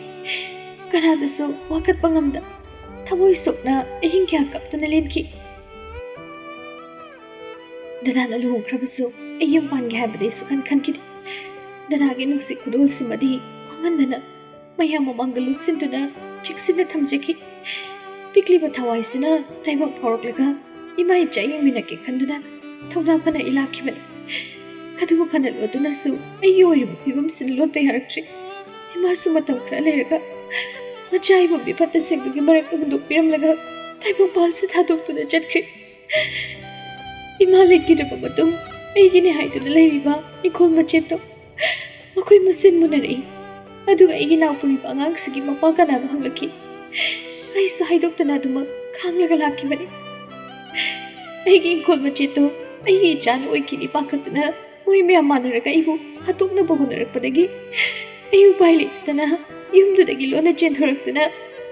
ꯀꯅꯥꯗꯁꯨ ꯋꯥꯀꯠꯄ ꯉꯝꯗ ꯊꯃꯣꯏ ꯁꯣꯛꯅ ꯑꯍꯤꯡ ꯀꯌꯥ ꯀꯞꯇꯨꯅ ꯂꯦꯟꯈꯤ꯫ ꯗꯗꯥꯅ ꯂꯨꯍꯣꯡꯈ꯭ꯔꯕꯁꯨ ꯑꯩ ꯌꯨꯝ ꯄꯥꯟꯒꯦ ꯍꯥꯏꯕꯗꯤ ꯁꯨꯛꯈꯟ ꯈꯟꯈꯤꯗꯦ꯫ ꯗꯗꯥꯒꯤ ꯅꯨꯡꯁꯤ ꯈꯨꯗꯣꯜꯁꯤꯃꯗꯤ ꯃꯥꯡꯍꯟꯗꯅ ꯃꯌꯥꯝ ꯃꯃꯥꯡꯗ ꯂꯣꯠꯁꯤꯟꯗꯨꯅ ꯆꯦꯛꯁꯤꯟꯅ ꯊꯝꯖꯈꯤ꯫ ꯄꯤꯛꯂꯤꯕ ꯊꯋꯥꯏꯁꯤꯅ ꯇꯥꯏꯕꯪ ꯐꯥꯎꯔꯛꯂꯒ ꯏꯃꯥ ꯏꯆꯥ ꯌꯦꯡꯃꯤꯟꯅꯒꯦ ꯈꯟꯗꯨꯅ ꯊꯧꯅꯥ ꯐꯅ ꯑꯩ ꯂꯥꯛꯈꯤꯕꯅꯤ꯫ ꯑꯗꯨꯕꯨ ꯐꯅ ꯂꯣꯠꯇꯨꯅꯁꯨ ꯑꯩꯒꯤ ꯑꯣꯏꯔꯤꯕ ꯐꯤꯕꯝꯁꯤꯅ ꯂꯣꯠꯄ ꯌꯥꯔꯛꯇ꯭ꯔꯦ꯫ ꯏꯃꯥꯁꯨ ꯃꯇꯝ ꯈꯔ ꯂꯩꯔꯒ ꯃꯆꯥ ꯑꯩꯕꯨ ꯃꯤꯐꯠꯇꯁꯤꯡꯗꯨꯒꯤ ꯃꯔꯛꯇ ꯍꯨꯟꯗꯣꯛꯄꯤꯔꯝꯂꯒ ꯇꯥꯏꯕꯪꯄꯥꯜꯁꯤ ꯊꯥꯗꯣꯛꯇꯨꯅ ꯆꯠꯈ꯭ꯔꯦ꯫ ꯏꯃꯥ ꯂꯩꯈꯤꯗ꯭ꯔꯕ ꯃꯇꯨꯡ ꯑꯩꯒꯤꯅꯦ ꯍꯥꯏꯗꯨꯅ ꯂꯩꯔꯤꯕ ꯏꯪꯈꯣꯜ ꯃꯆꯦꯠꯇꯣ ꯃꯈꯣꯏ ꯃꯁꯦꯟ ꯃꯨꯟꯅꯔꯛꯏ꯫ ꯑꯗꯨꯒ ꯑꯩꯒꯤ ꯅꯥꯎ ꯄꯨꯔꯤꯕ ꯑꯉꯥꯡꯁꯤꯒꯤ ꯃꯄꯥ ꯀꯅꯥꯅꯣ ꯍꯪꯂꯛꯈꯤ꯫ ꯑꯩꯁꯨ ꯍꯥꯏꯗꯣꯛꯇꯅ ꯑꯗꯨꯃꯛ ꯈꯥꯡꯂꯒ ꯂꯥꯛꯈꯤꯕꯅꯤ꯫ ꯑꯩꯒꯤ ꯏꯪꯈꯣꯜ ꯃꯆꯦꯠꯇꯣ ꯑꯩꯒꯤ ꯏꯆꯥꯅ ꯑꯣꯏꯈꯤꯅꯤ ꯄꯥꯈꯠꯇꯨꯅ ꯃꯣꯏ ꯃꯌꯥꯝ ꯃꯥꯟꯅꯔꯒ ꯑꯩꯕꯨ ꯍꯥꯠꯇꯣꯛꯅꯕ ꯍꯣꯠꯅꯔꯛꯄꯗꯒꯤ ꯑꯩ ꯎꯄꯥꯏ ꯂꯩꯇꯗꯅ ꯌꯨꯝꯗꯨꯗꯒꯤ ꯂꯣꯟꯅ ꯆꯦꯟꯊꯣꯔꯛꯇꯨꯅ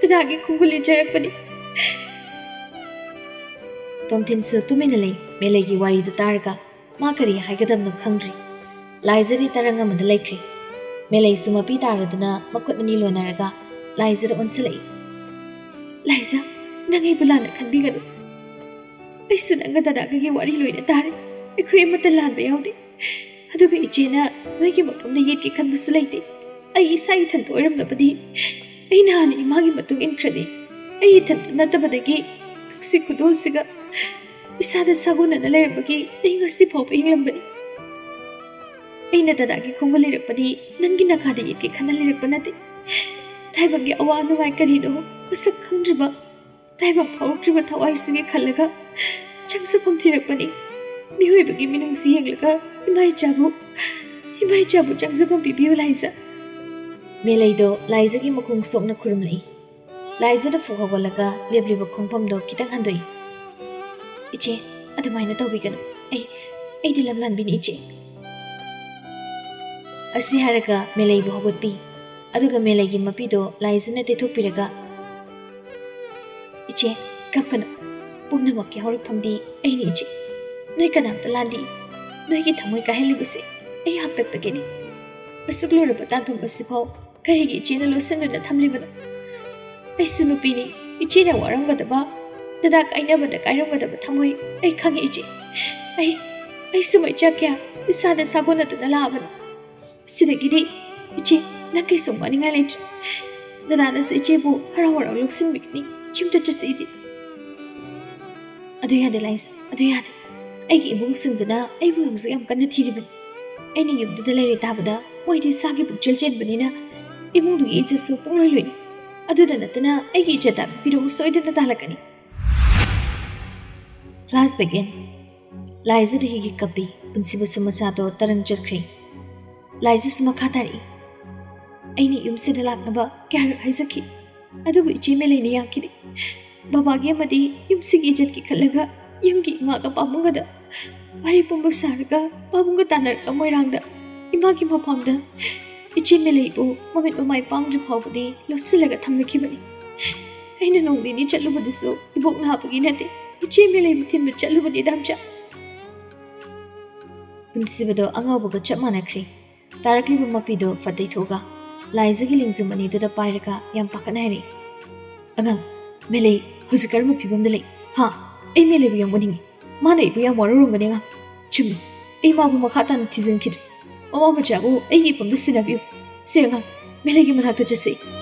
ꯗꯗꯥꯒꯤ ꯈꯣꯡꯒꯨꯜ ꯏꯟꯖꯔꯛꯄꯅꯤ꯫ ꯇꯣꯝꯊꯤꯟꯁꯨ ꯇꯨꯃꯤꯟꯅ ꯂꯩ꯫ ꯃꯦꯂꯩꯒꯤ ꯋꯥꯔꯤꯗꯨ ꯇꯥꯔꯒ ꯃꯥ ꯀꯔꯤ ꯍꯥꯏꯒꯗꯕꯅꯣ ꯈꯪꯗ꯭ꯔꯤ꯫ ꯂꯥꯏꯖꯗꯤ ꯇꯔꯪ ꯑꯃꯗ ꯂꯩꯈ꯭ꯔꯦ꯫ ꯃꯦꯂꯩꯁꯨ ꯃꯄꯤ ꯇꯥꯔꯗꯨꯅ ꯃꯈꯨꯠ ꯑꯅꯤ ꯂꯣꯟꯅꯔꯒ ꯂꯥꯏꯖꯗ ꯑꯣꯟꯁꯤꯜꯂꯛꯏ꯫ "ꯂꯥꯏꯖ, ꯅꯪ ꯑꯩꯕꯨ ꯂꯥꯟꯅ ꯈꯟꯕꯤꯒꯅꯨ꯫ ꯑꯩꯁꯨ ꯅꯪꯒ ꯗꯗꯥꯒꯒꯤ ꯋꯥꯔꯤ ꯂꯣꯏꯅ ꯇꯥꯔꯦ꯫ ꯑꯩꯈꯣꯏ ꯑꯃꯠꯇ ꯂꯥꯟꯕ ꯌꯥꯎꯗꯦ꯫ ꯑꯗꯨꯒ ꯏꯆꯦꯅ ꯅꯣꯏꯒꯤ ꯃꯐꯝꯗ ꯌꯦꯠꯀꯦ ꯈꯟꯕꯁꯨ ꯂꯩꯇꯦ꯫ ꯑꯩ ꯏꯁꯥ ꯏꯊꯟꯇ ꯑꯣꯏꯔꯝꯂꯕꯗꯤ ꯑꯩꯅ ꯍꯥꯟꯅ ꯏꯃꯥꯒꯤ ꯃꯇꯨꯡ ꯏꯟꯈ꯭ꯔꯅꯤ꯫ ꯑꯩ ꯏꯊꯟꯇ ꯅꯠꯇꯕꯗꯒꯤ ꯅꯨꯡꯁꯤ ꯈꯨꯗꯣꯜꯁꯤꯒ ꯏꯁꯥꯗ ꯁꯥꯒꯣꯟꯅꯅ ꯂꯩꯔꯝꯕꯒꯤ ꯑꯩ ꯉꯁꯤ ꯐꯥꯎꯕ ꯍꯤꯡꯂꯝꯕꯅꯤ꯫ ꯑꯩꯅ ꯗꯗꯥꯒꯤ ꯈꯣꯡꯒꯨꯜ ꯂꯤꯔꯛꯄꯗꯤ ꯅꯪꯒꯤ ꯅꯈꯥꯗ ꯌꯦꯠꯀꯦ ꯈꯟꯅ ꯂꯤꯔꯛꯄ ꯅꯠꯇꯦ꯫ ꯇꯥꯏꯕꯪꯒꯤ ꯑꯋꯥ ꯅꯨꯡꯉꯥꯏ ꯀꯔꯤꯅꯣ ꯃꯁꯛ ꯈꯪꯗ꯭ꯔꯤꯕ, ꯇꯥꯏꯕꯪ ꯐꯥꯎꯔꯛꯇ꯭ꯔꯤꯕ ꯊꯋꯥꯏꯁꯤꯡꯒꯤ ꯈꯜꯂꯒ ꯆꯪꯖꯐꯝ ꯊꯤꯔꯛꯄꯅꯤ꯫ ꯃꯤꯑꯣꯏꯕꯒꯤ ꯃꯤꯅꯨꯡꯁꯤ ꯌꯦꯡꯂꯒ ꯏꯃꯥ ꯏꯆꯥꯕꯨ, ꯏꯃꯥ ꯏꯆꯥꯕꯨ ꯆꯪꯖꯐꯝ ꯄꯤꯕꯤꯌꯨ ꯂꯥꯏꯖ꯫" ꯃꯦꯂꯩꯗꯣ ꯂꯥꯏꯖꯒꯤ ꯃꯈꯣꯡ ꯁꯣꯛꯅ ꯈꯨꯔꯨꯝꯂꯛꯏ꯫ ꯂꯥꯏꯖꯗ ꯐꯨꯛ ꯍꯧꯒꯠꯂꯒ ꯂꯦꯞꯂꯤꯕ ꯈꯣꯡꯐꯝꯗꯣ ꯈꯤꯇꯪ ꯍꯟꯗꯣꯛꯏ꯫ "ꯏꯆꯦ, ꯑꯗꯨꯃꯥꯏꯅ ꯇꯧꯕꯤꯒꯅꯨ꯫ ꯑꯩ, ꯑꯩꯗꯤ ꯂꯝꯂꯥꯟꯕꯤꯅꯤ ꯏꯆꯦ꯫" ꯑꯁꯤ ꯍꯥꯏꯔꯒ ꯃꯦꯂꯩꯕꯨ ꯍꯧꯒꯠꯄꯤ꯫ ꯑꯗꯨꯒ ꯃꯦꯂꯩꯒꯤ ꯃꯄꯤꯗꯣ ꯂꯥꯏꯖꯅ ꯇꯩꯊꯣꯛꯄꯤꯔꯒ, "ꯏꯆꯦ, ꯀꯞꯀꯅꯨ꯫ ꯄꯨꯝꯅꯃꯛꯀꯤ ꯍꯧꯔꯛꯐꯝꯗꯤ ꯑꯩꯅꯤ, ꯏꯆꯦ꯫ ꯅꯣꯏ ꯀꯅꯥꯝꯇ ꯂꯥꯟꯗꯦ꯫ ꯅꯣꯏꯒꯤ ꯊꯃꯣꯏ ꯀꯥꯏꯍꯜꯂꯤꯕꯁꯦ ꯑꯩ ꯍꯥꯛꯇꯛꯇꯒꯤꯅꯤ꯫ ꯑꯁꯨꯛ ꯂꯨꯔꯕ ꯇꯥꯟꯐꯝ ꯑꯁꯤꯐꯥꯎ ꯀꯔꯤꯒꯤ ꯏꯆꯦꯅ ꯂꯣꯠꯁꯤꯟꯗꯨꯅ ꯊꯝꯂꯤꯕꯅꯣ? ꯑꯩꯁꯨ ꯅꯨꯄꯤꯅꯤ꯫ ꯏꯆꯦꯅ ꯋꯥꯔꯝꯒꯗꯕ, ꯗꯗꯥ ꯀꯥꯏꯅꯕꯗ ꯀꯥꯏꯔꯝꯒꯗꯕ ꯊꯃꯣꯏ ꯑꯩ ꯈꯪꯉꯤ, ꯏꯆꯦ꯫ ꯑꯩ, ꯑꯩꯁꯨ ꯃꯩꯆꯥꯛ ꯀꯌꯥ ꯏꯁꯥꯗ ꯁꯥꯒꯣꯟꯅꯗꯨꯅ ꯂꯥꯛꯑꯕꯅꯤ꯫ ꯁꯤꯗꯒꯤꯗꯤ ꯏꯆꯦ, ꯅꯪ ꯀꯩꯁꯨꯝ ꯋꯥꯅꯤꯡꯉꯥꯏ ꯂꯩꯇ꯭ꯔꯦ꯫ ꯗꯗꯥꯅꯁꯨ ꯏꯆꯦꯕꯨ ꯍꯔꯥꯎ ꯍꯔꯥꯎ ꯂꯧꯁꯤꯟꯕꯤꯒꯅꯤ꯫ ꯌꯨꯝꯗ ꯆꯠꯁꯤ, ꯏꯆꯦ꯫" "ꯑꯗꯨ ꯌꯥꯗꯦ, ꯂꯥꯏꯖ, ꯑꯗꯨ ꯌꯥꯗꯦ꯫ ꯑꯩꯒꯤ ꯏꯕꯨꯡꯁꯤꯡꯗꯨꯅ ꯑꯩꯕꯨ ꯍꯧꯖꯤꯛ ꯌꯥꯝ ꯀꯟꯅ ꯊꯤꯔꯤꯕꯅꯤ꯫ ꯑꯩꯅ ꯌꯨꯝꯗꯨꯗ ꯂꯩꯔꯦ ꯇꯥꯕꯗ ꯃꯣꯏꯗꯤ ꯁꯥꯒꯤ ꯄꯨꯛꯆꯦꯜ ꯆꯦꯟꯕꯅꯤꯅ ꯏꯃꯨꯡꯗꯨꯒꯤ ꯏꯖꯠꯁꯨ ꯄꯨꯡꯂꯣꯏ ꯂꯣꯏꯅꯤ꯫ ꯑꯗꯨꯗ ꯅꯠꯇꯅ ꯑꯩꯒꯤ ꯏꯖꯠ ꯇꯥꯟꯕ ꯐꯤꯔꯣꯜ ꯁꯣꯏꯗꯅ ꯇꯥꯜꯂꯛꯀꯅꯤ꯫" Flashback in. ꯂꯥꯏꯖꯗ ꯍꯤꯒꯤ ꯀꯞꯄꯤ꯫ ꯄꯨꯟꯁꯤꯕꯁꯨ ꯃꯆꯥꯗꯣ ꯇꯔꯪ ꯆꯠꯈ꯭ꯔꯦ꯫ ꯂꯥꯏꯖꯁꯨ ꯃꯈꯥ ꯇꯥꯔꯛꯏ꯫ "ꯑꯩꯅ ꯌꯨꯝꯁꯤꯗ ꯂꯥꯛꯅꯕ ꯀꯌꯥꯔꯛ ꯍꯥꯏꯖꯈꯤ, ꯑꯗꯨꯕꯨ ꯏꯆꯦ ꯃꯦꯂꯩꯅ ꯌꯥꯈꯤꯗꯦ꯫ ꯕꯕꯥꯒꯤ ꯑꯃꯗꯤ ꯌꯨꯝꯁꯤꯒꯤ ꯏꯖꯠꯀꯤ ꯈꯜꯂꯒ ꯌꯨꯝꯒꯤ ꯏꯃꯥꯒ ꯄꯥꯕꯨꯡꯒꯗ ꯋꯥꯔꯤ ꯄꯨꯝꯕ ꯁꯥꯔꯒ ꯄꯥꯕꯨꯡꯒ ꯇꯥꯟꯅꯔꯒ ꯃꯣꯏꯔꯥꯡꯗ ꯏꯃꯥꯒꯤ ꯃꯐꯝꯗ ꯏꯆꯦ ꯃꯦꯂꯩꯕꯨ ꯃꯃꯤꯠ ꯃꯃꯥꯏ ꯄꯥꯡꯗ꯭ꯔꯤ ꯐꯥꯎꯕꯗꯤ ꯂꯣꯠꯁꯤꯜꯂꯒ ꯊꯝꯂꯛꯈꯤꯕꯅꯤ꯫ ꯑꯩꯅ ꯅꯣꯡ ꯅꯤꯅꯤ ꯆꯠꯂꯨꯕꯗꯨꯁꯨ ꯏꯕꯣꯛ ꯅꯥꯕꯒꯤ ꯅꯠꯇꯦ, ꯏꯆꯦ ꯃꯦꯂꯩꯕꯨ ꯊꯤꯟꯕ ꯆꯠꯂꯨꯕꯅꯤ, ꯗꯥꯝꯆꯥ꯫" ꯄꯨꯟꯁꯤꯕꯗꯣ ꯑꯉꯥꯎꯕꯒ ꯆꯞ ꯃꯥꯟꯅꯈ꯭ꯔꯦ꯫ ꯇꯥꯔꯛꯂꯤꯕ ꯃꯄꯤꯗꯣ ꯐꯠ ꯇꯩꯊꯣꯛꯑꯒ ꯂꯥꯏꯖꯒꯤ ꯂꯦꯡꯖꯨꯝ ꯑꯅꯤꯗꯨꯗ ꯄꯥꯏꯔꯒ ꯌꯥꯝ ꯄꯥꯈꯠꯅ ꯍꯥꯏꯔꯛꯏ, "ꯑꯉꯥꯡ, ꯃꯦꯂꯩ ꯍꯧꯖꯤꯛ ꯀꯔꯝꯕ ꯐꯤꯕꯝꯗ ꯂꯩ? ꯍꯥ? ꯑꯩ ꯃꯦꯂꯩꯕꯨ ꯌꯥꯝ ꯎꯅꯤꯡꯉꯤ꯫ ꯃꯥꯅ ꯑꯩꯕꯨ ꯌꯥꯝ ꯋꯥꯔꯧꯔꯝꯒꯅꯤ, ꯑꯉꯥꯡ꯫ ꯆꯨꯝꯃꯤ, ꯑꯩ ꯃꯥꯕꯨ ꯃꯈꯥ ꯇꯥꯅ ꯊꯤꯖꯤꯟꯈꯤꯗ꯭ꯔꯦ꯫ ꯃꯃꯥ ꯃꯆꯥꯕꯨ ꯑꯩꯒꯤ ꯏꯐꯝꯗ ꯁꯤꯟꯅꯕꯤꯌꯨ꯫ ꯁꯦ ꯑꯉꯥꯡ, ꯃꯦꯂꯩꯒꯤ ꯃꯅꯥꯛꯇ ꯆꯠꯁꯤ꯫"